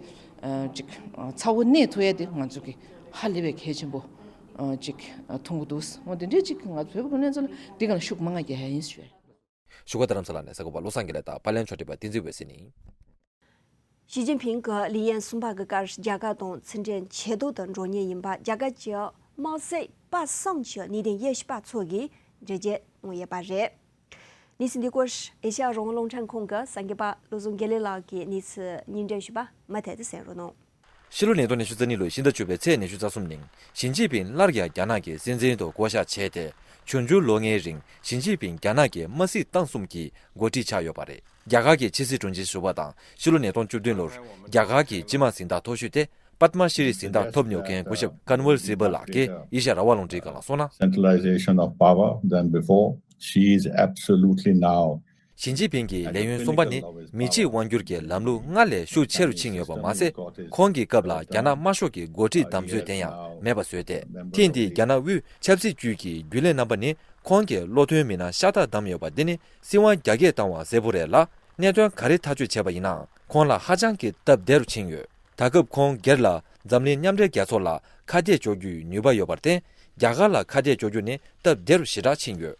ཨ་ཅིག་ཨ་ཚ་བོ་གནས་ཐུབ་ཡ་དེ་ང་ཚོ་གི་ཧ་ལས་པའི་གལ་ཆེན་པོ་ཨ་ཅིག་ཨ་མཐོང་གི་འདུག་འོ་དེ་འདྲའི་ཅིག་ང་ཚོ་བོད་པ་ལྷན་ཚོགས་ལ་འདི་སྒང་ལ་ཤུགས་མང་ང་རྒྱག་ཡ་ཡིན་ཞུ། བཞུགས་སྒར་རྡ་རམ་ས་ལ་ནས་གསར་འགོད་པ་བློ་བཟང་དགེ་ལེགས་དང་པར་ལེན་ཕྱོགས་སྒྲིག་པ་བསྟན་འཛིན་འོད་ཟེར་ནས། ཞི་ཅིན་ཕིང་གི་ལི་ཡན་གསུམ་པ་གི་སྐབས་རྒྱ་གར་དང་ཕྱི་འབྲེལ་ཇེ་སྡུག་ཏུ་འགྲོ་ཉེན་ཡིན་པ། རྒྱ་གར་གྱི་དམག་སྲིད་པ་སངས་ཀྱི་གནད་དོན་དབྱེ་ཞིབ་པ་ཚོ་གིས་འགྲེལ་བརྗོད་གནང་ཡོད་པ་རེད། གནས་ཚུལ་འདི་སྐོར་ཨེ་ཤ་ཡ་རང་དབང་རླུང་འཕྲིན་ཁང་གི་གསར་འགོད་པ་བློ་བཟང་དགེ་ལེགས་ལགས་ཀྱིས་གནས་ཚུལ་སྙིང་བསྡུས་ཞུས་པ་མུ་མཐུད་དུ་གསན་རོགས་གནང་། ཕྱི་ལོ་ཉིས་སྟོང་ཉི་ཤུ་རྩ་གཉིས་ལོའི་ཕྱི་ཟླ་བཅུ་པའི་ཚེས་ཉི་ཤུ་རྩ་གསུམ་ཉིན་ཞི་ཅིན་ཕིང་སླར་ཡང་རྒྱ་ནག་གི་སྲིད་འཛིན་དུ་བསྐོ་གཞག་བྱས་ཏེ། འབྱུང་འགྱུར་ལོ་ལྔའི་རིང་ཞི་ཅིན་ཕིང་རྒྱ་ནག་གི་དམག་སྲིད་ཏང་གསུམ་གྱི་འགོ་ཁྲིད་ཆགས་ཡོད་པ་རེད། རྒྱ་གར་གྱི་ཕྱི་སྲིད་དྲུང་ཆེ་ཟུར་པ་དང་ཕྱི་ལོ་ཉིས་སྟོང་བཅུ་བདུན་ལོར་རྒྱ་གར་གྱི་སྤྱི་དམངས་གཟེངས་རྟགས་མཐོ་ཤོས་ཏེ་པདྨ་ཤྲི་རི་གཟེངས་རྟགས་ཐོབ་མྱོང་མཁན་སྐུ་ཞབས་ཀན་ཝལ་སི་བལ་ལགས་ཀྱིས་ཨེ་ཤ་ཡ་རང་དབང་རླུང་འཕྲིན་ཁང་ལ་གསུངས་ན། Centralization of power than before. She is absolutely now ཞི་ཅིན་ཕིང་གི་ལས་ཡུན་གསུམ་པ་ནི་མི་གཅིག་དབང་སྒྱུར་གྱི་ལམ་ལུགས་སྔར་ལས་ཤུགས་ཆེ་རུ་ཕྱིན་ཡོད་པ་མ་ཟད། ཁོང་གི་སྐབས་ལ་རྒྱ་ནག་དམར་ཤོག་གི་འགོ་ཁྲིད་བདམས་ཚོད་དེ་ཡང་མེད་པ་བཟོས་ཏེ། ཐེངས་འདིའི་རྒྱ་ནག་དབུས་ཆབ་སྲིད་ཅུས་ཀྱི་རྒྱུན་ལས་རྣམ་པ་ནི་ཁོང་གི་བློ་མཐུན་མི་སྣ་ཤ་སྟག་བདམས་ཡོད་པ་འདི་ནི་སྲིད་དབང་རྒྱ་སྐྱེད་བཏང་བ་གསལ་པོ་རེད་ལ། གནད་དོན་ག་རེ་ཐག་གཅོད་བྱས་པ་ཡིན་ནའང་ཁོང་ལ་ཧ་ཅང་གི་སྟབས་བདེ་རུ་ཕྱིན་ཡོད། ད་སྐབས་ཁོང་སྒེར་ལ་འཛམ་གླིང་མཉམ་འབྲེལ་རྒྱལ་ཚོགས་ལ་ཁ་གཏད་གཅོག་རྒྱུའི་ནུས་པ་ཡོད་པར་བརྟེན། རྒྱ་གར་ལ་ཁ་གཏད་གཅོག་རྒྱུ་ནི་སྟབས་བདེ་རུ་ཞེ་དྲག་ཕྱིན་ཡོད།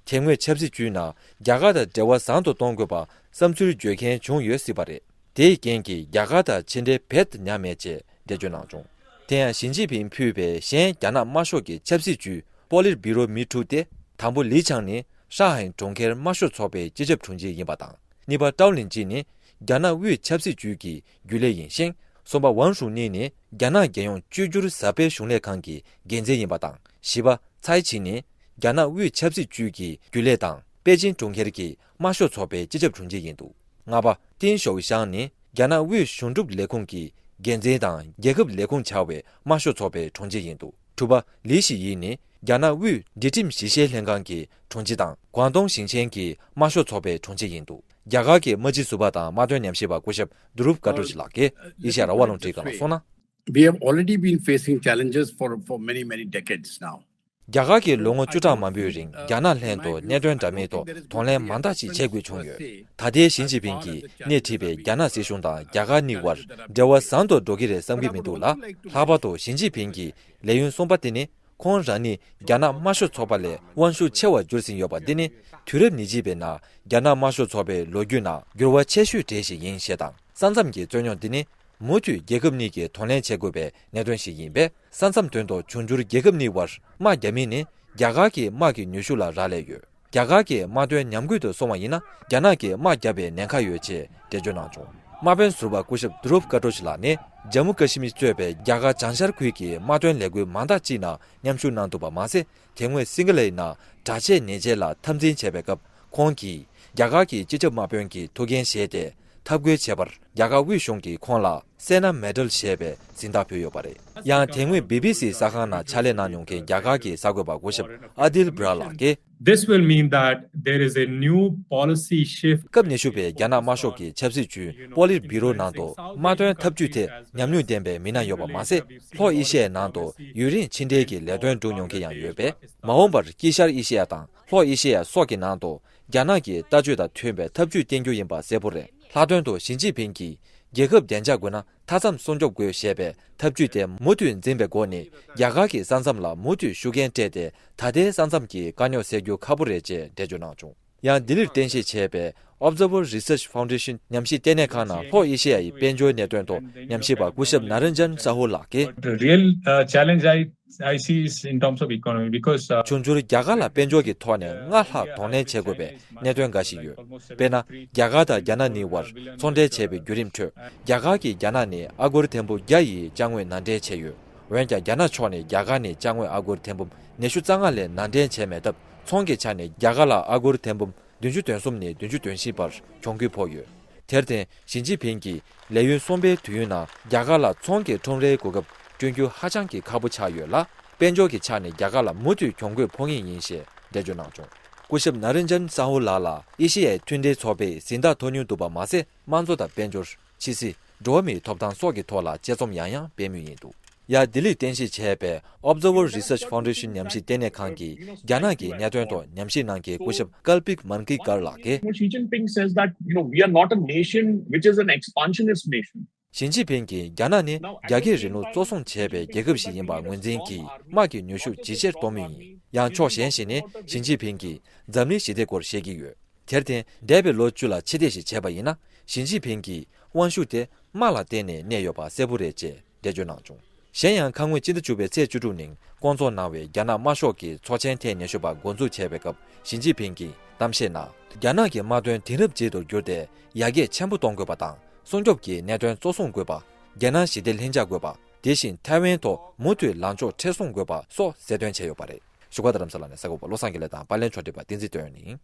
དེ་སྔོན་ཆབ་སྲིད་ཅུས་ནང་རྒྱ་གར་དང་འབྲེལ་བ་བཟང་དུ་གཏོང་དགོས་པ་བསམ་ཚུལ་བརྗོད་མཁན་བྱུང་ཡོད་སྲིད་པ་རེད། དེའི་རྐྱེན་གྱིས་རྒྱ་གར་དང་ཕྱི་འབྲེལ་རྦད་དེ་ཉམས་མེད་ཅེས་འགྲེལ་བརྗོད་གནང་བྱུང་། དེ་ཡང་ཞི་ཅིན་ཕིང་ཕུད་པའི་གཞན་རྒྱ་ནག་དམར་ཤོག་གི་ཆབ་སྲིད་ཅུས་པོ་ལིར་བྷི་རོ་མི་དྲུག་སྟེ། དང་པོ་ལི་ཆང་ནི་ཧྲང་ཧའེ་གྲོང་ཁྱེར་དམར་ཤོག་ཚོགས་པའི་སྤྱི་ཁྱབ་དྲུང་ཆེ་ཡིན་པ་དང་། གཉིས་པ་ཀྲའོ་ལིན་ཅི་ནི་རྒྱ་ནག་དབུས་ཆབ་སྲིད་ཅུས་ཀྱི་རྒྱུན་ལས་ཡིན་ཞིང་། གསུམ་པ་ཝང་ཧྲུའུ་ནི་ནི་རྒྱ་ནག་རྒྱལ་ཡོངས་བཅོས་བསྒྱུར་གསར་སྤེལ་གཞུང་ལས་ཁང་གི་འགན་འཛིན་ཡིན་པ་དང་། བཞི་པ་ཚའེ་ཆི་ནི་རྒྱ་ནག་དབུས་ཆབ་སྲིད་ཅུས་ཀྱི་རྒྱུན་ལས་དང་པེ་ཅིན་གྲོང་ཁྱེར་གྱི་དམར་ཤོག་ཚོགས་པའི་སྤྱི་ཁྱབ་དྲུང་ཆེ་ཡིན་འདུག་ལྔ་པ་ཏིན་ཞའོ་ཤང་ནི་རྒྱ་ནག་དབུས་གཞུང་སྒྲུབ་ལས་ཁུངས་ཀྱི་འགན་འཛིན་དང་རྒྱལ་ཁབ་ལས་ཁུངས་བྱ་བའི་དམར་ཤོག་ཚོགས་པའི་དྲུང་ཆེ་ཡིན་འདུག་དྲུག་པ་ལི་ཞི་ཡི་ནི་རྒྱ་ནག་དབུས་སྒྲིག་ཁྲིམས་ཞིབ་བཤེར་ལྷན་ཁང་གི་དྲུང་ཆེ་དང་ཀོང་ཏུང་ཞིང་ཆེན་གྱི་དམར་ཤོག་ཚོགས་པའི་དྲུང་ཆེ་ཡིན་འདུག་རྒྱ་གར་གྱི་དམག་སྤྱི་ཟུར་པ་དང་དམག་དོན་ཉམས་ཞིབ་པ་སྐུ་ཞབས་དུ་རུབ་ཀ་ཏོ་ཆི་ལགས་ཀྱིས་ཨེ་ཤ་ཡ་རང་དབང་རླུང་འཕྲིན་ཁང་ལ་གསུངས་ན། We have already been facing challenges for, for many, many decades now. རྒྱ་གར་གྱིས་ལོ་ངོ་བཅུ་ཕྲག་མང་པོའི་རིང་རྒྱ་ནག་ལྷན་དུ་གནད་དོན་འདྲ་མིན་ཐོག་གདོང་ལེན་མང་དག་ཅིག་བྱེད་དགོས་བྱུང་ཡོད། ད་ལྟའི་ཞི་ཅིན་ཕིང་གིས་སྣེ་ཁྲིད་པའི་རྒྱ་ནག་སྲིད་གཞུང་དང་རྒྱ་གར་གཉིས་བར་འབྲེལ་བ་བཟང་དུ་འགྲོ་གི་རེད་བསམ་གྱི་མི་འདུག་ལ། ལྷག་པར་དུ་ཞི་ཅིན་ཕིང་གི་ལས་ཡུན་གསུམ་པ་དེ་ནི་ཁོང་རང་ཉིད་རྒྱ་ནག་དམར་ཤོག་ཚོགས་པ་ལས་དབང་ཤུགས་ཆེ་བར་གྱུར་ཟིན་ཡོད་པ་འདི་ནི། དུས་རབས་ཉེར་གཅིག་པའི་ནང་རྒྱ་ནག་དམར་ཤོག་ཚོགས་པའི་ལོ་རྒྱུས་ནང་འགྱུར་བ་ཆེ་ཤོས་གྲས་ཤིག་ཡིན་ཞེས་དང་། ས་མཚམས་ཀྱི་རྩོད་རྙོག་འདི་ནི་མུ་མཐུད་རྒྱལ་ཁབ་གཉིས་ཀྱིས་གདོང་ལེན་བྱེད་དགོས་པའི་གནད་དོན་ཞིག་ཡིན་པས། ས་མཚམས་དོན་དུ་འབྱུང་འགྱུར་རྒྱལ་ཁབ་གཉིས་བར་དམག་རྒྱག་མིན་ནི་རྒྱ་གར་གྱི་དམག་གི་ནུས་ཤུགས་ལ་རག་ལས་ཡོད། རྒྱ་གར་གྱི་དམག་དོན་ཉམས་རྒུད་དུ་སོང་བ་ཡིན་ན། རྒྱ་ནག་གིས་དམག་བརྒྱབ་པའི་ཉེན་ཁ་ཡོད་ཅེས་འགྲེལ་བརྗོད་གནང་བྱུང་། དམག་དཔོན་ཟུར་པ་སྐུ་ཞབས་དུ་རུབ་ཀ་ཏོ་ཆི་ལགས་ནི་ཇམ་མུ་ཀ་ཤི་མིར་གཙོས་པའི་རྒྱ་གར་བྱང་ཤར་ཁུལ་གྱི་དམག་དོན་ལས་འགུལ་མང་དག་ཅིག་ནང་མཉམ་ཞུགས་གནང་འདུག་པ་མ་ཟད། དེ་སྔོན་སིང་ག་ལའི་ནང་དྲག་ཆས་ཉེས་ཆད་ལ་འཐབ་འཛིང་བྱས་པའི་སྐབས། ཁོང་གིས་རྒྱ་གར་གྱི་སྤྱི་ཁྱབ་དམག་དཔོན་གྱི་ཐུགས་འགན་བཞེས་ཏེ། འཐབ་རྒོལ་བྱས་པར་རྒྱ་གར་དབུས་གཞུང་གིས་ཁོང་ལ་སེ་ན་མེ་ཌལ་ཞེས་པའི་གཟེངས་རྟགས་ཕུལ་ཡོད་པ་རེད། ཡང་དེ་སྔོན་བི་བི་སི་གསར་ཁང་ནང་ཕྱག་ལས་གནང་མྱོང་མཁན་རྒྱ་གར་གྱི་གསར་འགོད་པ་སྐུ་ཞབས་ཨ་དིལ་བྷྲ་ལགས་ཀྱིས། This will mean that there is a new policy shift. སྐབས་ཉི་ཤུ་པའི་རྒྱ་ནག་དམར་ཤོག་གི་ཆབ་སྲིད་ཅུས་པོ་ལིཊ་བྷི་རོ་ནང་དུ་དམག་དོན་འཐབ་ཇུས་ཐད་ཉམས་མྱོང་ལྡན་པའི་མི་སྣ་ཡོད་པ་མ་ཟད། ལྷོ་ཨེ་ཤི་ཡའི་ནང་དུ་ཡུན་རིང་ཕྱི་འབྲེལ་གྱི་ལས་དོན་བསྒྲུབས་མྱོང་མཁན་ཡང་ཡོད་པས། མ་འོངས་པར་དཀྱིལ་ཤར་ཨེ་ཤི་ཡ་དང་ལྷོ་ཨེ་ཤི་ཡ་སོགས་ཀྱི་ནང་དུ་རྒྱ་ནག་གི་ལྟ་སྤྱོད་དང་མཐུན་པའི་འཐབ་ཇུས་བསྟེན་རྒྱུ་ཡིན་པ་གསལ་པོ་རེད། ལྷག་དོན་དུ་ཞི་ཅིན་ཕིང་གིས་རྒྱལ་ཁབ་བདེ་འཇགས་དགོས་ན་མཐའ་མཚམས་སྲུང་སྐྱོབ་དགོས་ཞེས་པའི་འཐབ་ཇུས་དེ་མུ་མཐུད་འཛིན་པའི་སྒོ་ནས། རྒྱ་གར་གྱི་ས་མཚམས་ལ་མུ་མཐུད་ཤུགས་རྐྱེན་སྤྲད་དེ། ད་ལྟའི་ས་མཚམས་ཀྱི་དཀའ་རྙོག་སེལ་རྒྱུ་ཁག་པོ་རེད་ཅེས་འགྲེལ་བརྗོད་གནང་བྱུང་། ཡང་ལྡི་ལིར་རྟེན་གཞི་བྱས་པའི་Observer Research Foundation ཉམས་ཞིབ་ལྟེ་གནས་ཁང་ནང་ལྷོ་ཨེ་ཤེ་ཡ་ཡི་དཔལ་འབྱོར་གནད་དོན་ཐོག་ཉམས་ཞིབ་པ་སྐུ་ཞབས་ན་རན་ཇན་ས་ཧུ་ལགས་ཀྱིས། The real, uh, challenge I, I see is in terms of economy, because, uh, འབྱུང་འགྱུར་རྒྱ་གར་ལ་དཔལ་འབྱོར་གྱི་ཐོག་ནས་སྔར་ལྷག་གདོང་ལེན་བྱེད་དགོས་པའི་གནད་དོན་འགའ་ཞིག་ཡོད། དཔེར་ན། རྒྱ་གར་དང་རྒྱ་ནག་གཉིས་བར་ཚོང་འབྲེལ་བྱས་པའི་བརྒྱུད་རིམ་ཁྲོད། རྒྱ་གར་གྱིས་རྒྱ་ནག་ནས་ཨ་སྒོར་ཐེར་འབུམ་བརྒྱ་ཡི་ཅ་དངོས་ནང་འདྲེན་བྱས་ཡོད། འོན་ཀྱང་། རྒྱ་ནག་ཕྱོགས་ནས་རྒྱ་གར་ནས་ཅ་དངོས་ཨ་སྒོར་ཐེར་འབུམ་ཉི་ཤུ་རྩ་ལྔ་ལས་ནང་འདྲེན་བྱས་མེད་སྟབས། ཚོང་གི་ཆ་ནས་རྒྱ་གར་ལ་ཨ་སྒོར་ཐེར་འབུམ་བདུན་ཅུ་དོན་གསུམ་ནས་བདུན་ཅུ་དོན་བཞི་བར་གྱོང་གུད་ཕོག་ཡོད། དེར་བརྟེན། ཞི་ཅིན་ཕིང་གིས་ལས་ཡུན་གསུམ་པའི་དུས་ཡུན་ནང་རྒྱ་གར་ལ་ཚོང་གི་ཁྲོམ་རའི་གོ་སྐབས་བསྐྲུན་རྒྱུ་ཧ་ཅང་གི་ཁག་པོ་ཆགས་ཡོད་ལ། དཔལ་འབྱོར་གྱི་ཆ་ནས་རྒྱ་གར་ལ་མུ་མཐུད་གྱོང་གུད་ཕོག་ངེས་ཡིན་ཞེས་འགྲེལ་བརྗོད་གནང་བྱུང་། སྐུ་ཞབས་ན་རན་ཇན་ས་ཧུ་ལགས་ལ་ཨེ་ཤེ་ཡའི་མཐུན་འབྲེལ་ཚོགས་པས་གཟེངས་རྟགས་ཐོབ་མྱོང་འདུག་པ་མ་ཟད། དམངས་གཙོ་དང་དཔལ་འབྱོར། ཕྱི་སྲིད། འགྲོ་བ་མིའི་ཐོབ་ཐང་སོགས་ཀྱི་ཐོག་ལ་དཔྱད་རྩོམ་ཡང་ཡང་སྤེལ་མུས་ཡིན་འདུག། ཡང་ལྡི་ལིར་རྟེན་གཞི་བྱས་པའི་Observer Research Foundation ཉམས་ཞིབ་ལྟེ་གནས་ཁང་གི་རྒྱ་ནག་གི་གནད་དོན་ཐོག་ཉམས་ཞིབ་གནང་མཁན་སྐུ་ཞབས་ཀལ་པིག་མན་ཀི་ཀར་ལགས་ཀྱིས། Xi Jinping says that, you know, we are not a nation which is an expansionist nation. ཞི་ཅིན་ཕིང་གིས་རྒྱ་ནག་ནི་རྒྱ་སྐྱེད་རིང་ལུགས་གཙོ་བཟུང་བྱས་པའི་རྒྱལ་ཁབ་ཞིག་ཡིན་པར་ངོས་འཛིན་གྱིས། དམག་གི་ནུས་ཤུགས་ཇེ་ཆེར་གཏོང་མུས་ཡིན། ཡང་ཕྱོགས་གཞན་ཞིག་ནས་ཞི་ཅིན་ཕིང་གིས་འཛམ་གླིང་ཞི་བདེ་སྐོར་བཤད་ཀྱི་ཡོད། དེར་བརྟེན། འདས་པའི་ལོ་བཅུ་ལ་ཕྱིར་བལྟས་ཤིག་བྱས་པ་ཡིན་ན། ཞི་ཅིན་ཕིང་གི་དབང་ཤུགས་དེ་དམག་ལ་བརྟེན་ནས་གནས་ཡོད་པ་གསལ་པོ་རེད་ཅེས་འགྲེལ་བརྗོད་གནང་བྱུང་། གཞན་ཡང་། ཁ་སྔོན་སྤྱི་ཟླ་བཅུ་པའི་ཚེས་བཅུ་དྲུག་ཉིན་བསྐོང་ཚོགས་གནང་བའི་རྒྱ་ནག་དམར་ཤོག་གི་ཚོགས་ཆེན་ཐེངས་ཉི་ཤུ་པ་འགོ་འཛུགས་བྱས་པའི་སྐབས། ཞི་ཅིན་ཕིང་གིས་གཏམ་བཤད་ནང་། རྒྱ་ནག་གི་དམག་དོན་དེང་རབས་ཅན་དུ་བསྒྱུར་ཏེ། ཡར་རྒྱས་ཆེན་པོ་གཏོང་དགོས་པ་དང་། སྲུང་སྐྱོབ་ཀྱི་གནད་དོན་གཙོ་བཟུང་དགོས་པ། རྒྱལ་ནང་ཞི་བདེ་ལྷིང་འཇགས་དགོས་པ། དེ་བཞིན་ཐའེ་ཝན་ཐོག་མུ་མཐུད་ལངས་ཕྱོགས་མཁྲེགས་བཟུང་དགོས་པ་སོགས་གསལ་སྟོན་བྱས་ཡོད་པ་རེད། བཞུགས་སྒར་རྡ་རམ་ས་ལ་ནས་གསར་འགོད་པ་བློ་བཟང་དགེ་ལེགས་དང་པར་ལེན་ཕྱོགས་སྒྲིག་པ་བསྟན་འཛིན་གྲོགས་སྒྲིག་པ།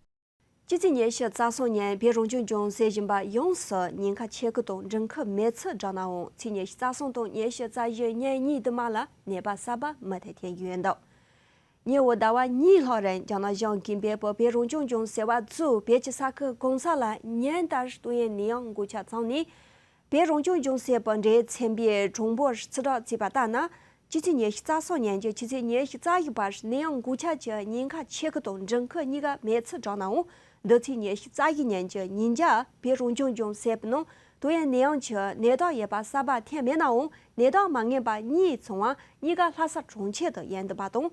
སྤྱི་ཚེས་ཉི་ཤུ་རྩ་གསུམ་ཉིན་བོད་རང་སྐྱོང་ལྗོངས་ཟེར་བཞིན་པ་ཡོངས་སུ་ཉེན་ཁ་ཆེ་ཁུལ་དང་འབྲིང་ཁུལ་མེད་ཚུལ་བསྒྲགས་གནང་འོང་། ཚེས་ཉི་ཤུ་རྩ་གསུམ་དང་ཉི་ཤུ་རྩ་བཞི་ཉིན་གཉིས་དུ་མ་ལ་ནད་པ་གསར་པ་མུ་མཐུད་ཐོན་གྱི་ཡོད་འདུག། ཉེ་བའི་ཟླ་བ་གཉིས་ལྷག་རིང་རྒྱ་ནག་གཞུང་གིས་བོད་པའི་བོད་རང་སྐྱོང་ལྗོངས་ཟེར་བ་ཚོའི་བོད་ཀྱི་ས་ཁུལ་གང་ས་ལ་ཉིན་ལྟར་ཏོག་དབྱིབས་ནད་ཡམས་འགོས་ཁྱབ་བྱུང་ནས། བོད་རང་སྐྱོང་ལྗོངས་ཟེར་བའི་འབྲེལ་ཡོད་ཚན་པས་གྲངས་འབོར་རྩིས་རིག་བརྩིས་པ་ལྟར་ན། སྤྱི་ཚེས་ཉི་ཤུ་རྩ་གསུམ་ཉིན་གྱི་ཕྱི་ཚེས་ཉི་ཤུ་རྩ་བཞི་བར་ནད་ཡམས་འགོས་ཁྱབ་ཀྱི་ཉེན་ཁ་ཆེ་ཁུལ་དང་འབྲིང་ཁུལ་གཉིས་ཀ་མེད་ཚུལ་བསྒྲགས་གནང་འོང་། འདི་ཚེས་ཉི་ཤུ་རྩ་བཞི་ཉིན་གྱི་ཉིན་རྒྱབ་བོད་རང་སྐྱོང་ལྗོངས་ཟེར་བའི་ནང་ཏོག་དབྱིབས་ནད་ཡམས་ཀྱི་ནད་རྟགས་ཡོད་པ་གསར་པ་ཐོན་མེད་ནའང་། ནད་རྟགས་མ་ངེས་པ་གཉིས་ཚང་བ་གཉིས་ཀ་ལྷ་ས་གྲོང་ཁྱེར་དུ་ཡོད་འདུག་པ་དང་།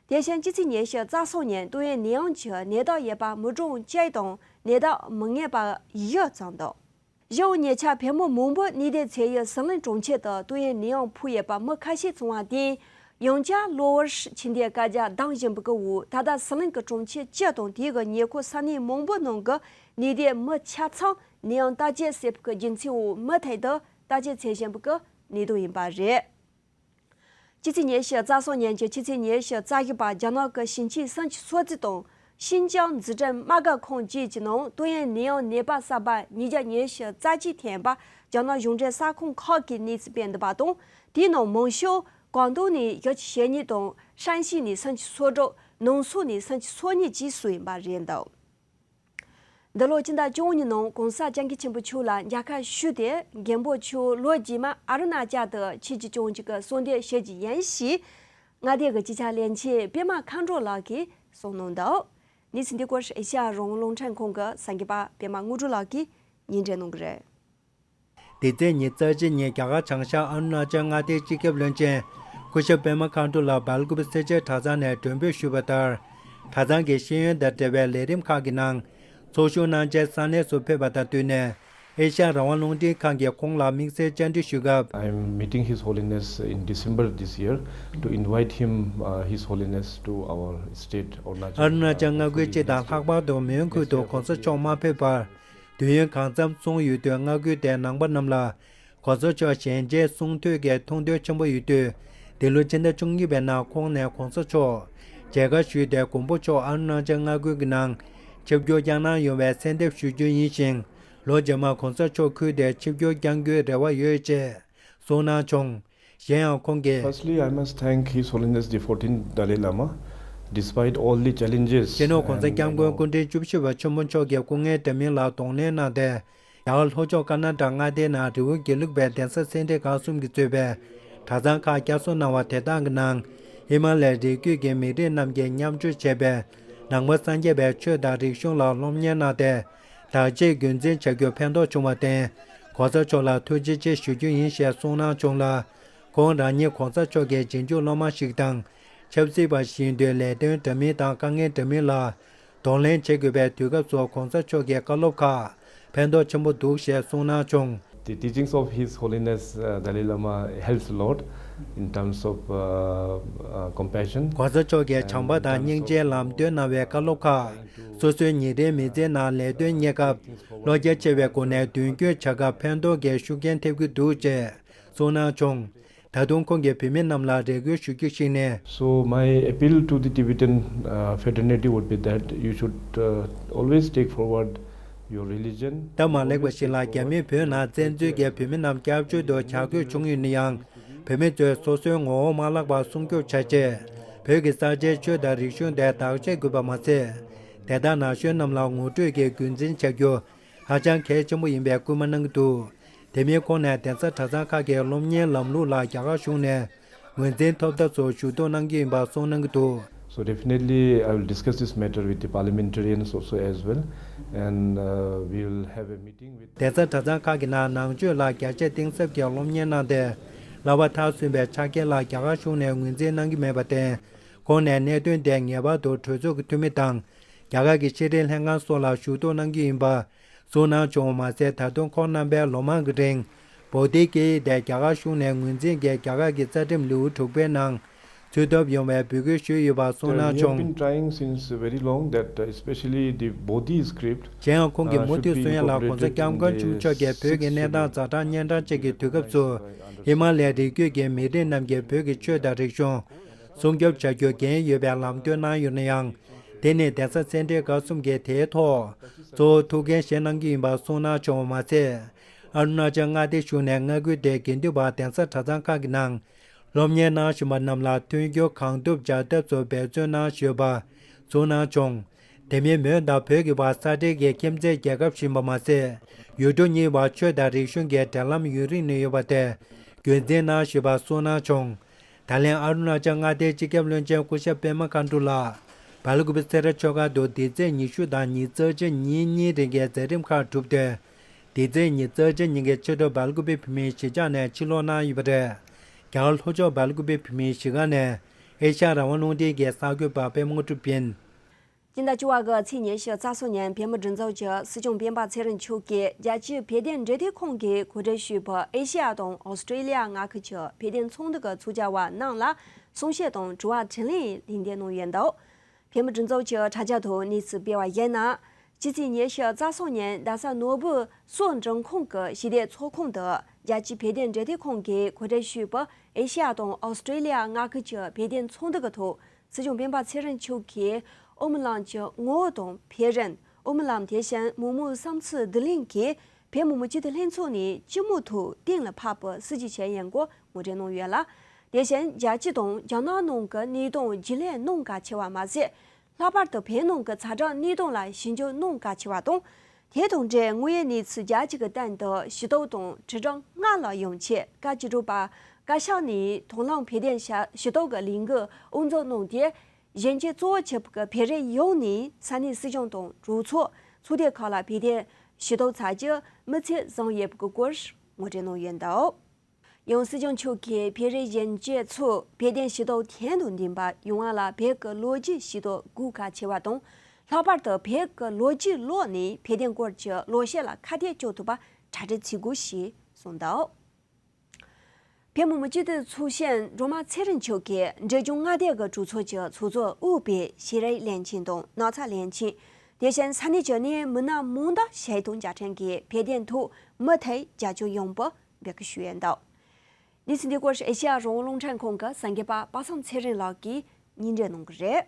དེ་བཞིན་སྤྱི་ཚེས་ཉི་ཤུ་རྩ་གསུམ་ཉིན་ཏོག་དབྱིབས་ནད་ཡམས་ཀྱི་ནད་རྟགས་ཡོད་པ་མི་གྲངས་གཅིག་དང་ནད་རྟགས་མ་ངེས་པ་བཞི་ཙམ་འདུག། གཞུང་ཉེ་ཆར་བོད་མི་མང་པོ་གནས་སྡོད་བྱེད་ཡུལ་ཟི་ལིང་གྲོང་ཁྱེར་དུ་ཏོག་དབྱིབས་ནད་ཡམས་ཕོག་ཡོད་པ་མི་ཁ་ཤས་ཚང་བ་དེ་ཡང་བསྐྱར་གློ་བུར་ཕྱི་འདེད་བཀའ་རྒྱ་བཏང་བཞིན་པའི་འོག་ད་ལྟ་ཟི་ལིང་གི་གྲོང་ཁྱེར་སྤྱི་དང་དེ་གི་ཉེ་འཁོར་ས་གནས་མང་པོའི་ནང་གི་གནས་སྡོད་མི་ཆ་ཚང་ནད་ཡམས་བརྟག་དཔྱད་བྱེད་པའི་རྒྱུ་མཚན་འོག་མུ་མཐུད་དུ་བརྟག་དཔྱད་བྱེད་བཞིན་པའི་གནས་སྟངས་ཡིན་པ་རེད། སྤྱི་ཚེས་ཉི་ཤུ་རྩ་གསུམ་ཉིན་གྱི་ཕྱི་ཚེས་ཉི་ཤུ་རྩ་བཞི་བར་རྒྱ་ནག་གི་ཞིང་ཆེན་སུན་ཅི་སོ་རྩིས་དང་ཤིན་ཅང་འཛུགས་སྐྲུན་མ་དགའ་ཁང་བཅས་ཀྱི་ནང་ཏོག་དབྱིབས་ནད་ཡམས་ནད་པ་གསར་པ་ཉིས་བརྒྱ་ཉི་ཤུ་རྩ་གཅིག་ཐོན་པ་རྒྱ་ནག་གཞུང་འབྲེལ་གསར་ཁང་ཁག་གིས་གནས་ཚུལ་སྤེལ་འདུག་པ་དང་། དེའི་ནང་མང་ཤོས་ཀོང་ཏུང་ནས་བཞི་བཅུ་ཞེ་གཉིས་དང་ཧྲན་ཞི་ནས་སུམ་ཅུ་སོ་དྲུག་ནང་སོ་ནས་སུམ་ཅུ་སོ་གཉིས་བཅས་སུ་ཡིན་པ་རེད་འདུག། འདི་ལོ་སྤྱི་ཟླ་བཅུ་གཉིས་ནང་གོང་ས་སྐྱབས་མགོན་ཆེན་པོ་མཆོག་ལ་མཇལ་ཁ་ཞུས་ཏེ། མགོན་པོ་མཆོག་ལོ་རྗེས་མ་ཨ་རུ་ན་ཅལ་དུ་ཆིབས་བསྒྱུར་བྱུང་རྒྱུ་གི་གསོལ་འདེབས་ཞུ་རྒྱུ་ཡིན་ཞེས་མངའ་སྡེ་གི་སྤྱི་ཁྱབ་ལས་བྱེད་པད་མ་མཁའ་འགྲོ་ལགས་ཀྱིས་གསུངས་གནང་འདུག། གནས་ཚུལ་འདི་སྐོར་ཨེ་ཤ་ཡ་རང་དབང་རླུང་འཕྲིན་ཁང་གི་གསར་འགོད་པ་པད་མ་དངོས་གྲུབ་ལགས་ཀྱིས་སྙན་སྒྲོན་གནང་གི་རེད། འདི་ཚེས་ཉི་ཤུ་རྩ་གཅིག་ཉིན་རྒྱ་གར་བྱང་ཤར་ཨ་རུ་ན་ཅལ་མངའ་སྡེའི་སྤྱི་ཁྱབ་བློན་ཆེན་སྐུ་ཞབས་པད་མ་མཁའ་འགྲོ་ལགས་སྦེལ་ཀོབ་སེར་བྱེས་གྲྭ་ཚང་ནས་མགྲོན་འབོད་ཞུས་པ་ལྟར། གྲྭ་ཚང་གི་ཤེས་ཡོན་དང་འབྲེལ་བའི་ལས་རིམ་ཁག་གི་ནང་ཚོགས་ཞུགས་གནང་ཆེད་ས་གནས་སུ་ཕེབས་པ་དང་བསྟུན་ནས། ཨེ་ཤ་ཡ་རང་དབང་རླུང་འཕྲིན་ཁང་གིས་ཁོང་ལ་དམིགས་བསལ་བཅར་འདྲི་ཞུས་སྐབས། I am meeting His Holiness in December this year to invite him, uh, His Holiness, to our state, Arunachal. ཨ་རུ་ན་ཅལ་མངའ་ཁུལ་སྤྱི་དང་ལྷག་པར་དུ་མོན་ཁུལ་དུ་གོང་ས་མཆོག་མ་ཕེབས་བར། དུས་ཡུན་གང་འཚམ་སོང་ཡོད་དུས། མངའ་ཁུལ་དེའི་ནང་པ་རྣམས་ལ་གོང་ས་མཆོག་ཞལ་མཇལ་གསུང་ཐོས་ཀྱི་མཐོང་འདོད་ཆེན་པོ་ཡོད་དུས། འདི་ལོ་ཕྱི་ཟླ་བཅུ་གཉིས་པའི་ནང་ཁོང་ནས་གོང་ས་མཆོག་མཇལ་ཁ་ཞུས་ཏེ། མགོན་པོ་མཆོག་ཨ་རུ་ན་ཅལ་མངའ་ཁུལ་གྱི་ནང་ཆིབས་བསྒྱུར་བསྐྱངས་གནང་ཡོང་བའི་གསོལ་འདེབས་ཞུ་རྒྱུ་ཡིན་ཞིང་། ལོ་རྗེས་མར་གོང་ས་མཆོག་ཁུལ་དེར་ཆིབས་བསྒྱུར་བསྐྱང་རྒྱུའི་རེ་བ་ཡོད་ཅེས་གསུངས་གནང་བྱུང་། གཞན་ཡང་ཁོང་གིས། Firstly, I must thank His Holiness the fourteenth Dalai Lama, despite all the challenges. སྤྱི་ནོར་གོང་ས་སྐྱབས་མགོན་སྐུ་ཕྲེང་བཅུ་བཞི་པ་ཆེན་པོ་མཆོག་གི་སྐུ་ངལ་འདྲ་མིན་ལ་གདོང་ལེན་གནང་སྟེ། རྒྱ་གར་ལྷོ་ཕྱོགས་ཀར་ན་ཊ་ཀ་མངའ་སྡེའི་ནང་རི་བོ་དགེ་ལུགས་པའི་གདན་ས་སེ་འབྲས་དགའ་གསུམ་གྱིས་གཙོས་པའི་གྲྭ་ཚང་ཁག་བསྐྱར་གསོ་གནང་བ་དེ་དག་གི་ནང་ཧི་མ་ལའི་རི་རྒྱུད་ཀྱི་མི་རིགས་རྣམས་ཀྱིས་མཉམ་སྤྱོད་བྱས་པའི་ནང་པ་སངས་རྒྱས་པའི་ཆོས་དང་རིག་གཞུང་ལ་སློབ་གཉེར་གནང་སྟེ། བདག་གཅེས་རྒྱུན་འཛིན་བྱ་རྒྱུར་ཕན་ཐོགས་བྱུང་བར་བརྟེན། གོང་ས་མཆོག་ལ་ཐུགས་རྗེ་ཆེ་ཞུ་རྒྱུ་ཡིན་ཞེས་གསུངས་གནང་བྱུང་ལ། ཁོང་རང་ཉིད་གོང་ས་མཆོག་གི་རྗེས་འཇུག་སློབ་མ་ཞིག་དང་། ཆབ་སྲིད་པ་ཞིག་ཡིན་དུས། ལས་དོན་འདྲ་མིན་དང་དཀའ་ངལ་འདྲ་མིན་ལ་གདོང་ལེན་བྱེད་དགོས་པའི་དུས་སྐབས་སུ་གོང་ས་མཆོག་གི་བཀའ་སློབ་ཁག་ཕན་ཐོགས་ཆེན་པོ་འདུག་ཞེས་གསུངས་གནང་བྱུང་། The teachings of His Holiness, uh, Dalai Lama helps a lot in terms of, uh, uh, compassion. གོང་ས་མཆོག་གིས་བྱམས་པ་དང་སྙིང་རྗེའི་ལམ་སྟོན་གནང་བའི་བཀའ་སློབ་ཁག་སོ་སོའི་ཉིན་རེའི་མི་ཚེའི་ནང་ལས་དོན་གཉེར་སྐབས་བློ་རྒྱ་ཆེ་བའི་སྒོ་ནས་མདུན་སྐྱོད་བྱ་སྐབས་ཕན་ཐོགས་ཀྱི་ཤུགས་རྐྱེན་ཐེབས་ཀྱི་འདུག་ཅེས་གསུངས་གནང་བྱུང་། ད་དུང་ཁོང་གིས་བོད་མི་རྣམས་ལ་རེ་སྐུལ་ཞུ་རྒྱུ་ཞིག་ནི། So my appeal to the Tibetan, uh, fraternity would be that you should, uh, always take forward your religion. སྟབས་མ་ལེགས་པ་ཞིག་ལ་རྒྱ་མིས་བོད་ནང་བཙན་འཛུལ་གྱིས་བོད་མི་རྣམས་སྐྱབས་བཅོལ་དུ་བྱ་དགོས་བྱུང་ཡོད་ན་ཡང་། བོད་མི་ཚོས་སོ་སོའི་ངོ་བོ་མ་བརླག་པར་སྲུང་སྐྱོབ་བྱ་ཆེད། བོད་ཀྱི་གསར་བརྗེའི་ཆོས་དང་རིག་གཞུང་དེ་བདག་གཅེས་དགོས་པ་མ་ཟད། དེ་དག་ན་གཞོན་རྣམས་ལ་ངོ་སྤྲོད་ཀྱིས་རྒྱུན་འཛིན་བྱ་རྒྱུ་ཧ་ཅང་གལ་ཆེན་པོ་ཡིན་པའི་སྐུལ་མ་གནང་གི་འདུག་དེ་མིན་ཁོང་ནས་གདན་ས་གྲྭ་ཚང་ཁག་གི་སློབ་གཉེར་ལམ་ལུགས་ལ་རྒྱ་གར་གཞུང་ནས་ངོས་འཛིན་ཐོབ་ཐབས་སུ་ཞུ་གཏུག་གནང་གི་ཡིན་པ་གསུངས་གནང་གི་འདུག So definitely, I will discuss this matter with the parliamentarians also as well, and uh, we will have a meeting with. གདན་ས་གྲྭ་ཚང་ཁག་གི་ནང་ནང་ཆོས་ལ་རྒྱ་ཆེ་གཏིང་ཟབ་ཀྱི་སློབ་གཉེར་གནང་སྟེ། བསླབ་པ་མཐར་སོན་པའི་ཆ་རྐྱེན་ལ་རྒྱ་གར་གཞུང་ནས་ངོས་འཛིན་གནང་གི་མེད་པར་བརྟེན། ཁོང་ནས་གནད་དོན་དེ་ངེས་པར་དུ་གྲོས་ཚོགས་ཀྱི་འཐུས་མི་དང་། རྒྱ་གར་གྱི་ཤེས་རིག་ལྷན་ཁང་སོགས་ལ་ཞུ་གཏུག་གནང་གི་ཡིན་པ་གསུངས་གནང་བྱུང་བ་མ་ཟད། ད་དུང་ཁོང་རྣམ་པས་ལོ་མང་གི་རིང་བོ་དྷིའི་སྐད་ཡིག་དེ་རྒྱ་གར་གཞུང་ནས་ངོས་འཛིན་གྱིས་རྒྱ་གར་གྱི་རྩ་ཁྲིམས་ལེའུ་དྲུག་པའི་ནང་། འཚོལ་ཐབས་ཡོང་བའི་འབོད་སྐུལ་ཞུས་ཡོད་པ་གསུངས་གནང་བྱུང་། We have been trying since very long that uh, especially the Bodhi script གཞན་ཡང་ཁོང་གིས་མུ་མཐུད་གསུང་ཡ་ལ་༸གོང་ས་༸སྐྱབས་མགོན་ཆེན་པོ་མཆོག་གིས་བོད་ཀྱི་གནས་སྟངས་ཛ་དྲག་གཉན་འཕྲང་ཅན་གྱི་དུས་སྐབས་སུ། ཧི་མ་ལའི་རི་རྒྱུད་ཀྱི་མི་རིགས་རྣམས་ཀྱི་བོད་ཀྱི་ཆོས་དང་རིག་གཞུང་སྲུང་སྐྱོབ་བྱ་རྒྱུ་འགན་ཡོད་པའི་ལམ་སྟོན་གནང་ཡོད་ན་ཡང་། དེ་ནི་གདན་ས་སེ་འབྲས་དགའ་གསུམ་གྱིས་དེའི་ཐོག་གཙོ་བོ་ཐུགས་འགན་བཞེས་གནང་གི་ཡིན་པ་གསུངས་གནང་བྱུང་བ་མ་ཟད། ཨ་རུ་ན་ཅལ་མངའ་སྡེ་གཞུང་ནས་མངའ་ཁུལ་དེའི་དགེ་འདུན་པ་གདན་ས་གྲྭ་ཚང་ཁག་གི་ནང་སློབ་གཉེར་གནང་བཞིན་པ་རྣམས་ལ་མཐུན་འགྱུར་གང་ཐུབ་སྦྱར་ཐབས་སུ་འབད་བརྩོན་གནང་བཞིན་ཡོད་པ་གསུངས་གནང་བྱུང་། དེ་མིན་མོན་དང་བོད་ཀྱི་བར་ས་འབྲེལ་གྱི་ཁྱིམ་མཚེས་རྒྱལ་ཁབ་ཡིན་པ་མ་ཟད། ཡུལ་གྲུ་གཉིས་བར་ཆོས་དང་རིག་གཞུང་གི་འབྲེལ་ལམ་ཡུན་རིང་ནས་ཡོད་པ་དེ་རྒྱུན་འཛིན་གནང་བཞིན་པ་གསུངས་གནང་བྱུང་། ད་ལན་ཨ་རུ་ན་ཅལ་མངའ་སྡེའི་སྤྱི་ཁྱབ་བློན་ཆེན་སྐུ་ཞབས་པད་མ་མཁའ་འགྲོ་ལགས་སྦེལ་ཀོབ་སེ་ར་ཆོས་སྒར་དུ་འདི་ཚེས་ཉི་ཤུ་དང་ཉི་ཤུ་རྩ་གཅིག་ཉིན་གཉིས་རིང་གི་མཛད་རིམ་ཁག་གྲུབ་སྟེ། འདི་ཚེས་ཉི་ཤུ་རྩ་གཅིག་ཉིན་གྱི་ཕྱི་དྲོ་སྦེལ་ཀོབ་བོད་མིའི་གཞིས་ཆགས་ནས་ཕྱིར་ལོག་གནང་ཡོད་པ་རེད། རྒྱ་གར་ལྷོ་ཕྱོགས་སྦེལ་ཀོབ་བོད་མིའི་གཞིས་ཁང་ནས་ཨེ་ཤ་ཡ་རང་དབང་རླུང་འཕྲིན་གྱི་གསར་འགོད་པ་པད་མ་དངོས་གྲུབ་ཡིན། སྤྱི་ཟླ་བཅུ་པ་གི་ཚེས་ཉི་ཤུ་རྩ་གསུམ་ཉིན་བོད་མིའི་སྒྲིག་འཛུགས་ཀྱི་སྲིད་སྐྱོང་སྤེན་པ་ཚེ་རིང་མཆོག་གིས་རྒྱལ་སྤྱིའི་བོད་དོན་འབྲེལ་མཐུད་ཁང་གིས་གོ་སྒྲིག་ཞུས་པའི་ཨེ་ཤེ་ཡ་དང་ཨོ་སི་ཀྲེ་ལི་ཡ་མངའ་ཁུལ་གྱི་བོད་དོན་ཚོགས་འདུ་གི་ཚོགས་བཅར་བ་རྣམས་ལ་གསུང་བཤད་དང་དྲི་བ་དྲིས་ལན་ལན་འདེབས་གནང་ཡོད་འདུག་བོད་མིའི་སྒྲིག་འཛུགས་ཀྱི་དྲ་རྒྱ་ཐོག་གནས་ཚུལ་སྤེལ་བ་ཡིན་ན། སྤྱི་ཚེས་ཉི་ཤུ་རྩ་གསུམ་ཉིན་རྡ་ས་ནོར་བུ་སོག་འབྲིང་ཁུལ་གྱི་ཞི་བདེ་ཚོགས་ཁང་དུ་རྒྱལ་སྤྱིའི་བོད་དོན་འབྲེལ་མཐུད་ཁང་གིས་གོ་སྒྲིག་ཞུས་པའི་ཨེ་ཤེ་ཡ་དང་ཨོ་སི་ཀྲེ་ལི་ཡ་མངའ་ཁུལ་གྱི་བོད་དོན་ཚོགས་འདུ་གྱི་ཐོག་སྲིད་སྐྱོང་སྤེན་པ་ཚེ་རིང་མཆོག་གིས་ཨོ་མི་ལང་གི་ངོ་བོ་དང་བོད་རིགས་ཨོ་མི་ལང་དེ་བཞིན་མི་མང་བསམ་ཚུལ་བསྡུ་ལེན་གྱིས་བོད་མི་མང་སྤྱི་འཐུས་ལྷན་ཚོགས་ནས་སྤྱི་མོས་ཐོག་གཏན་ལ་ཕབ་པའི་སྲིད་ཇུས་བྱས་ཡོད་སྐོར་ངོ་སྤྲོད་གནང་ཡོད་ལ། དེ་བཞིན་རྒྱལ་སྤྱི་དང་རྒྱ་ནག་ནང་གི་གནས་སྟངས་རྒྱུས་ལོན་གནང་གལ་ཆེ་བ་མ་ཟད། ལྷག་པར་དུ་བོད་ནང་གི་ཛ་དྲག་གནད་དོན་ལ་ཞིབ་འཇུག་གནང་གལ་ཆེ་བ་དང་། དེ་དང་འབྲེལ་དངོས་ཡོད་གནས་ཚུལ་རྒྱ་སྐྱེད་ཀྱི་སྟེང་དུ་ཞུ་གཏུག་དང་དྲིལ་བསྒྲགས་སྔར་ལས་ཡོང་ཆེད་བཀའ་བཅུ་དྲུག་པ་བཀའ་ཤག་ནས་དང་བླངས་བོད་དོན་ཞུ་གཏུག་གི་ལས་འགུལ་དབུ་འཛུགས་གནང་སྟེ། གཞོན་སྐྱེས་གཙོ་བོ་བྱས་པའི་བོད་རིགས་ཡོངས་ནས་ས་གནས་སྲིད་གཞུང་དང་གྲོས་ཚོགས་ཚོགས་སྡེ་ཁག་ལ་བོད་དོན་ཞུ་གཏུག་ཚར་རྒྱུ་མི་ཚེ་བཟང་ཡོད་པའི་སྐོར་ངོ་སྤྲོད་གནང་ཡོད་འདུག་ཡང་སྲིད་སྐྱོང་མཆོག་གིས་བོད་རིགས་གཞོན་སྐྱེས་ཚོས་བོད་དོན་ཞུ་གཏུག་དོན་དང་ལྡན་པ་ཡོང་བ་ལ་བོད་ཀྱི་ལོ་རྒྱུས་ཞུ་གཏུག་དགོས་གལ་ཆེ་བ་དང་། ལྷག་པར་དུ་བོད་ཀྱི་ལོ་རྒྱུས་ཀློག་ནས་བོད་དོན་སྐོར་གྱི་ལོ་ཤས་ལ་ཁ་གཏད་གཅོག་ཐུབ་པ་གྲ་སྒྲིག་བྱེད་དགོས་ཞེས་གསུངས་འདུག་བོད་མི་མང་སྤྱི་འཐུས་ཚོགས་གཞོན་སྒྲོལ་མ་ཚེ་རིང་མཆོག་གིས་འབྲས་ལྗོངས་མངའ་སྡེ་གི་གྲོས་ཚོགས་ཀྱི་ཚོགས་གཙོ་དབུས་པའི་ཤེས་རིག་བློན་ཆེན་དང་ནགས་ཚལ་བློན་ཆེན། དེ་བཞིན་ས་གནས་ཀྱི་གནད་ཡོད་མི་སྣ་མང་དག་ཞལ་ཏོག་མཇལ་འཕྲད་ཀྱིས་བོད་དོན་ཐོག་མུ་མཐུད་རྒྱབ་སྐྱོར་ཡོང་བའི་འབོད་སྐུལ་ཞུས་ཡོད་འདུག་གནས་ཚུལ་འདི་སྐོར་ཨེ་ཤེ་ཡ་རང་དབང་རླུང་འཕྲིན་ཁང་གི་གསར་འགོད་པ་པ་སངས་ཚེ་རིང་ལགས་ཀྱིས་སྙན་སྒྲོན་གནང་གི་རེད།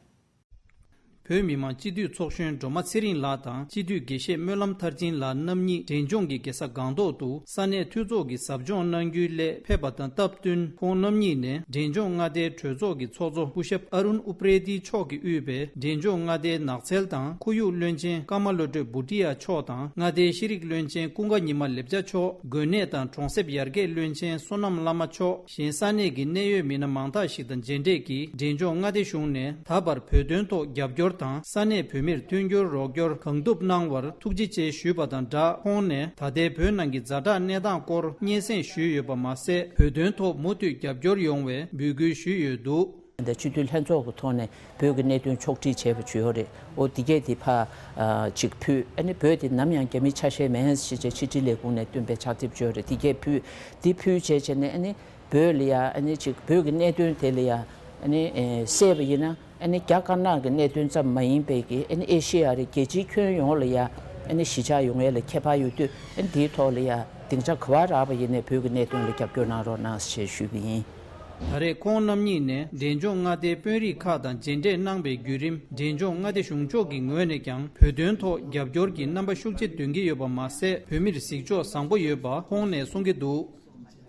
བོད་མི་མང་སྤྱི་འཐུས་ཚོགས་གཞོན་སྒྲོལ་མ་ཚེ་རིང་ལགས་དང་སྤྱི་འཐུས་དགེ་བཤེས་སྨོན་ལམ་མཐར་ཕྱིན་ལགས་རྣམ་གཉིས་འབྲས་ལྗོངས་ཀྱི་རྒྱལ་ས་སྒང་ཏོག་ཏུ་ས་གནས་འཐུས་ཚོགས་ཀྱི་ཟབ་སྦྱོང་གནང་རྒྱུའི་སླད་ཕེབས་པ་དང་སྟབས་བསྟུན། ཁོང་རྣམ་གཉིས་ནས་འབྲས་ལྗོངས་མངའ་སྡེའི་གྲོས་ཚོགས་ཀྱི་ཚོགས་གཙོ་སྐུ་ཞབས་ཨ་རུན་ཨུ་པ་རེ་ཏི་མཆོག་གིས་དབུས་པའི་འབྲས་ལྗོངས་མངའ་སྡེའི་ནགས་ཚལ་དང་ཁོར་ཡུག་བློན་ཆེན་ཀརྨ་བློ་གྲོས་བྷུ་ཏི་ཡ་མཆོག་དང་མངའ་སྡེའི་ཤེས་རིག་བློན་ཆེན་ཀུན་དགའ་ཉི་མ་ལེབ་ཅ་མཆོག་དགོན་གནས་དང་གྲོང་གསེབ་ཡར་རྒྱས་བློན་ཆེན་བསོད་ནམས་བླ་མ་མཆོག་གཞན་ས་གནས་ཀྱི་གནད་ཡོད་མི་སྣ་མང་དག་ཞིག་དང་མཇལ་འཕྲད་ཀྱིས་འབྲས་ལྗོངས་མངའ་སྡེ་གཞུང་ནས་ད་བར་བོད་དོན་ཐོག་རྒྱབ་སྐྱོར་དང་ས་གནས་བོད་མིར་མཐུན་འགྱུར་རོགས་སྐྱོར་གང་ཐུབ་གནང་བར་ཐུགས་རྗེ་ཆེ་ཞུས་པ་དང་སྦྲགས། ཁོང་ནས་ད་ལྟའི་བོད་ནང་གི་ཛ་དྲག་གནས་སྟངས་སྐོར་སྙན་སེང་ཞུས་ཡོད་པ་མ་ཟད། བོད་དོན་ཐོག་མུ་མཐུད་རྒྱབ་སྐྱོར་ཡོང་བའི་འབོད་སྐུལ་ཞུས་ཡོད་འདུག་འདི་སྤྱི་འཐུས་ལྷན་ཚོགས་ཀྱི་ཐོག་ནས་བོད་ཀྱི་གནད་དོན་ཕྱོགས་སྒྲིག་བྱས་པ་ཅིག་ཡོད་རེད། འོ་འདི་གས་འདི་ཕར་ཨ་ཅིག་ཕུལ། ཨ་ནི་བོད་འདི་ནམ་ཡང་རྒྱ་མིའི་ཆ་ཤས་མིན་ཞེས་བྱས་ཕྱི་དྲིལ་ལས་ཁུངས་ནས་བཏོན་པའི་ཕྱག་དེབ་ཅིག་ཡོད་རེད། འདི་གས་ཕུལ། འདི་ཕུལ་བྱས་བྱས་ནས་ཨ་ནི་བོད་ལ་ཡ་ཨ་ནི་ཅིག་བོད་ཀྱི་གནད་དོན་དེ་ལ་ཡ་ཨ་ནི་ཨེ་གསལ་བ་ཡིན་ན་ཨ་ནི་རྒྱ་དཀར་ནག་གི་གནད་དོན་ཙམ་མ་ཡིན་པའི་གི་ཨ་ནི་ཨེ་ཤེ་ཡ་རེད། རྒྱལ་སྤྱིའི་ཁྱོན་ཡོངས་ལ་ཡ་ཨ་ནི་གཞིས་ཆགས་ཡོང་ཡས་ལ་ཁྱད་པར་ཡོད་དུས་ཨ་ནི་འདིའི་ཐོག་ལ་ཡ་སྡིངས་ཆ་ག་བ་རག་པ་ཡིན་ནའི་བོད་ཀྱི་གནད་དོན་ལ་རྒྱབ་སྐྱོར་གནང་རོགས་གནང་ཞེས་ཞུས་པ་ཡིན། ད་རེས་ཁོང་རྣམ་གཉིས་ནས་འབྲས་ལྗོངས་མངའ་སྡེའི་དཔོན་རིགས་ཁག་དང་མཇལ་འཕྲད་གནང་པའི་བརྒྱུད་རིམ། འབྲས་ལྗོངས་མངའ་སྡེ་གཞུང་ཕྱོགས་ཀྱི་ངོས་ནས་ཀྱང་བོད་དོན་ཐོག་རྒྱབ་སྐྱོར་གྱི་རྣམ་པ་ཤུགས་ཆེ་འདོན་གྱི་ཡོད་པ་མ་ཟད། བོད་མིར་གཟིགས་ཕྱོགས་བཟང་པོ་ཡོད་པ་ཁོང་ནས་གསུང་གི་འདུག་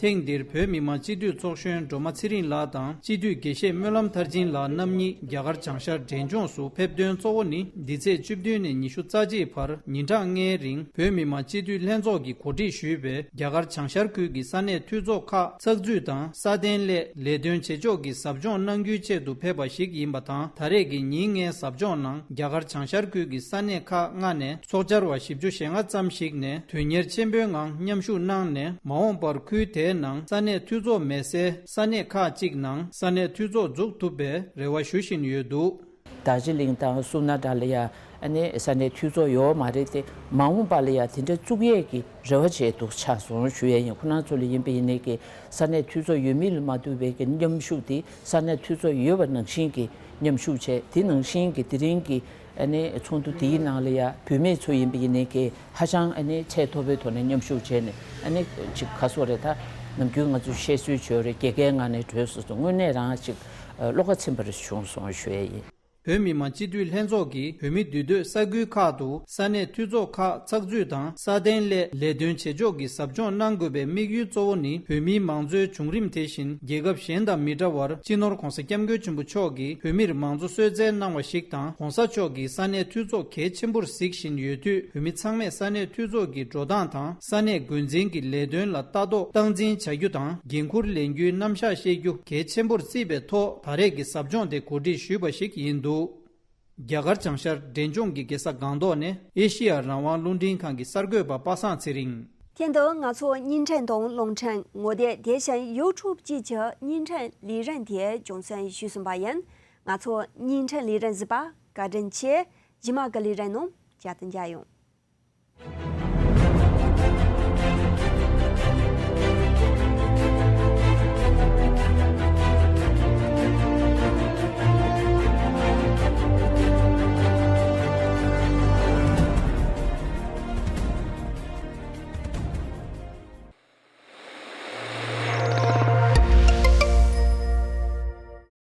ཐེངས་འདིར་བོད་མི་མང་སྤྱི་འཐུས་ཚོགས་གཞོན་སྒྲོལ་མ་ཚེ་རིང་ལགས་དང་སྤྱི་འཐུས་དགེ་བཤེས་སྨོན་ལམ་མཐར་ཕྱིན་ལགས་རྣམ་གཉིས་རྒྱ་གར་བྱང་ཤར་འབྲས་ལྗོངས་སུ་ཕེབས་དོན་གཙོ་བོ་ནི། འདི་ཚེས་བཅུ་བདུན་ནས་ཉི་ཤུ་རྩ་གཅིག་བར་ཉིན་གྲངས་ལྔའི་རིང་བོད་མི་མང་སྤྱི་འཐུས་ལྷན་ཚོགས་ཀྱིས་གོ་སྒྲིག་ཞུས་པའི་རྒྱ་གར་བྱང་ཤར་ཁུལ་གྱི་ས་གནས་འཐུས་ཚོགས་ཁག་ཚགས་ཚུད་དང་སྲ་བརྟན་སླད་ལས་དོན་བྱེད་ཕྱོགས་ཀྱི་ཟབ་སྦྱོང་གནང་རྒྱུའི་ཆེད་དུ་ཕེབས་པ་ཞིག་ཡིན་པ་དང་། ད་རེས་ཀྱི་ཉིན་ལྔའི་ཟབ་སྦྱོང་ནང་རྒྱ་གར་བྱང་ཤར་ཁུལ་གྱི་ས་གནས་ཁག་ལྔ་ནས་ཚོགས་བཅར་བ་བཞི་བཅུ་ཞེ་ལྔ་ཙམ་ཞིག་ནས་དོན་གཉེར་ཆེན་པོའི་ངང་མཉམ་ཞུགས་གནང་ནས། མ་འོངས་པར་ཁུལ་དེའི་ནང་ས་གནས་འཐུས་ཚོགས་མེད་སའི་ས་གནས་ཁག་ཅིག་ནང་ས་གནས་འཐུས་ཚོགས་འཛུགས་ཐུབ་པའི་རེ་བ་ཞུ་བཞིན་ཡོད་འདུག། རྡོ་རྗེ་གླིང་དང་སུ་ན་ཌ་ལ་ཡ་ཨ་ནི་ས་གནས་འཐུས་ཚོགས་ཡོད་མ་རེད་དེ། མ་འོངས་པ་ལ་ཡ་དེ་འདྲ་བཙུགས་ཡས་ཀྱི་རེ་བ་བྱས་འདུག་ཆགས་སོང་ཞུ་ཡས་ཡིན། ཁོ་རང་ཚོ་ལ་ཡིན་པ་ཡིན་ནའི་གི་ས་གནས་འཐུས་ཚོགས་ཡོད་མེད་ལ་མ་ལྟོས་པའི་གི་མཉམ་ཞུགས་དེ་ས་གནས་འཐུས་ཚོགས་ཡོད་པ་ནང་བཞིན་གྱི་མཉམ་ཞུགས་བྱས། དེ་ནང་བཞིན་གྱི་དེ་རིང་གི་ཨ་ནི་ཚོགས་འདུ་དེའི་ནང་ལ་ཡ་བུད་མེད་ཚོ་ཡིན་པ་ཡིན་ནའི་གི་ཧ་ཅང་ཨ་ནི་ཚད་མཐོ་པོའི་ཐོག་ནས་མཉམ་ཞུགས་བྱས་ནས། ཨ་ནི་ཅིག་ག་སོ་རེད། ད་ནམ་རྒྱུན་ང་ཚོས་བཤད་སྲོལ་བྱོས་རེད། དགེ་རྒན་ངང་ནས་གྲོས་སུ་དངོས་གནས་རང་ཅིག་བློ་ཁ་ཚིམ་པ་རེ་བྱུང་སོང་ཞུ་ཡས་ཡིན། བོད་མི་མང་སྤྱི་འཐུས་ལྷན་ཚོགས་ཀྱིས་བོད་མི་འདུས་སྡོད་ས་ཁུལ་ཁག་ཏུ་ས་གནས་འཐུས་ཚོགས་ཁག་ཚགས་ཚུད་དང་སྲ་བརྟན་སླད་ལས་དོན་བྱེད་ཕྱོགས་ཀྱི་ཟབ་སྦྱོང་གནང་དགོས་པའི་དམིགས་ཡུལ་གཙོ་བོ་ནི། བོད་མིའི་མང་གཙོའི་བྱུང་རིམ་དེ་བཞིན་རྒྱལ་ཁབ་གཞན་དང་མི་འདྲ་བར། སྤྱི་ནོར་༸གོང་ས་༸སྐྱབས་མགོན་ཆེན་པོ་མཆོག་གིས་བོད་མིར་མང་གཙོ་གསོལ་སྩལ་གནང་བ་ཞིག་དང་། ༸གོང་ས་མཆོག་གིས་ས་གནས་འཐུས་ཚོགས་གལ་ཆེན་པོར་གཟིགས་བཞིན་ཡོད་དུས། བོད་མི་ཚང་མས་ས་གནས་འཐུས་ཚོགས་ཀྱི་འགྲོ་སྟངས་དང་ས་གནས་འགོ་འཛིན་གྱི་ལས་དོན་ལ་ལྟ་རྟོག་སྟངས་འཛིན་བྱ་རྒྱུ་དང་། འགན་འཁུར་ལེན་རྒྱུའི་རྣམ་གཞག་ཤེས་རྒྱུ་གལ་ཆེན་པོར་བརྩིས་པའི་ཐོག་ད་རེས་ཀྱི་ཟབ་སྦྱོང་དེ་གོ་སྒྲིག་ཞུས་པ་ཞིག་ཡིན་འདུག། རྒྱ་གར་བྱང་ཤར་འབྲས་ལྗོངས་ཀྱི་རྒྱལ་ས་སྒང་ཏོག་ནས་ཨེ་ཤི་ཡ་རང་དབང་རླུང་འཕྲིན་ཁང་གི་གསར་འགོད་པ་པ་སངས་ཚེ་རིང་། ཁྱེད་ཚོས་ང་ཚོའི་བརྙན་འཕྲིན་དང་རླུང་འཕྲིན། ངོ་དེབ། དེ་བཞིན་ཡུ་ཊུབ་བཅས་ཀྱི་བརྙན་འཕྲིན་ལས་རིམ་དེ་རྒྱང་སྲིང་ཞུས་ཟིན་པ་ཡིན། ང་ཚོའི་བརྙན་འཕྲིན་ལས་རིམ་གཟིགས་པར་བཀའ་དྲིན་ཆེ། རྗེས་མ་གི་ལས་རིམ་ནང་བསྐྱར་དུ་མཇལ་ཡོང་།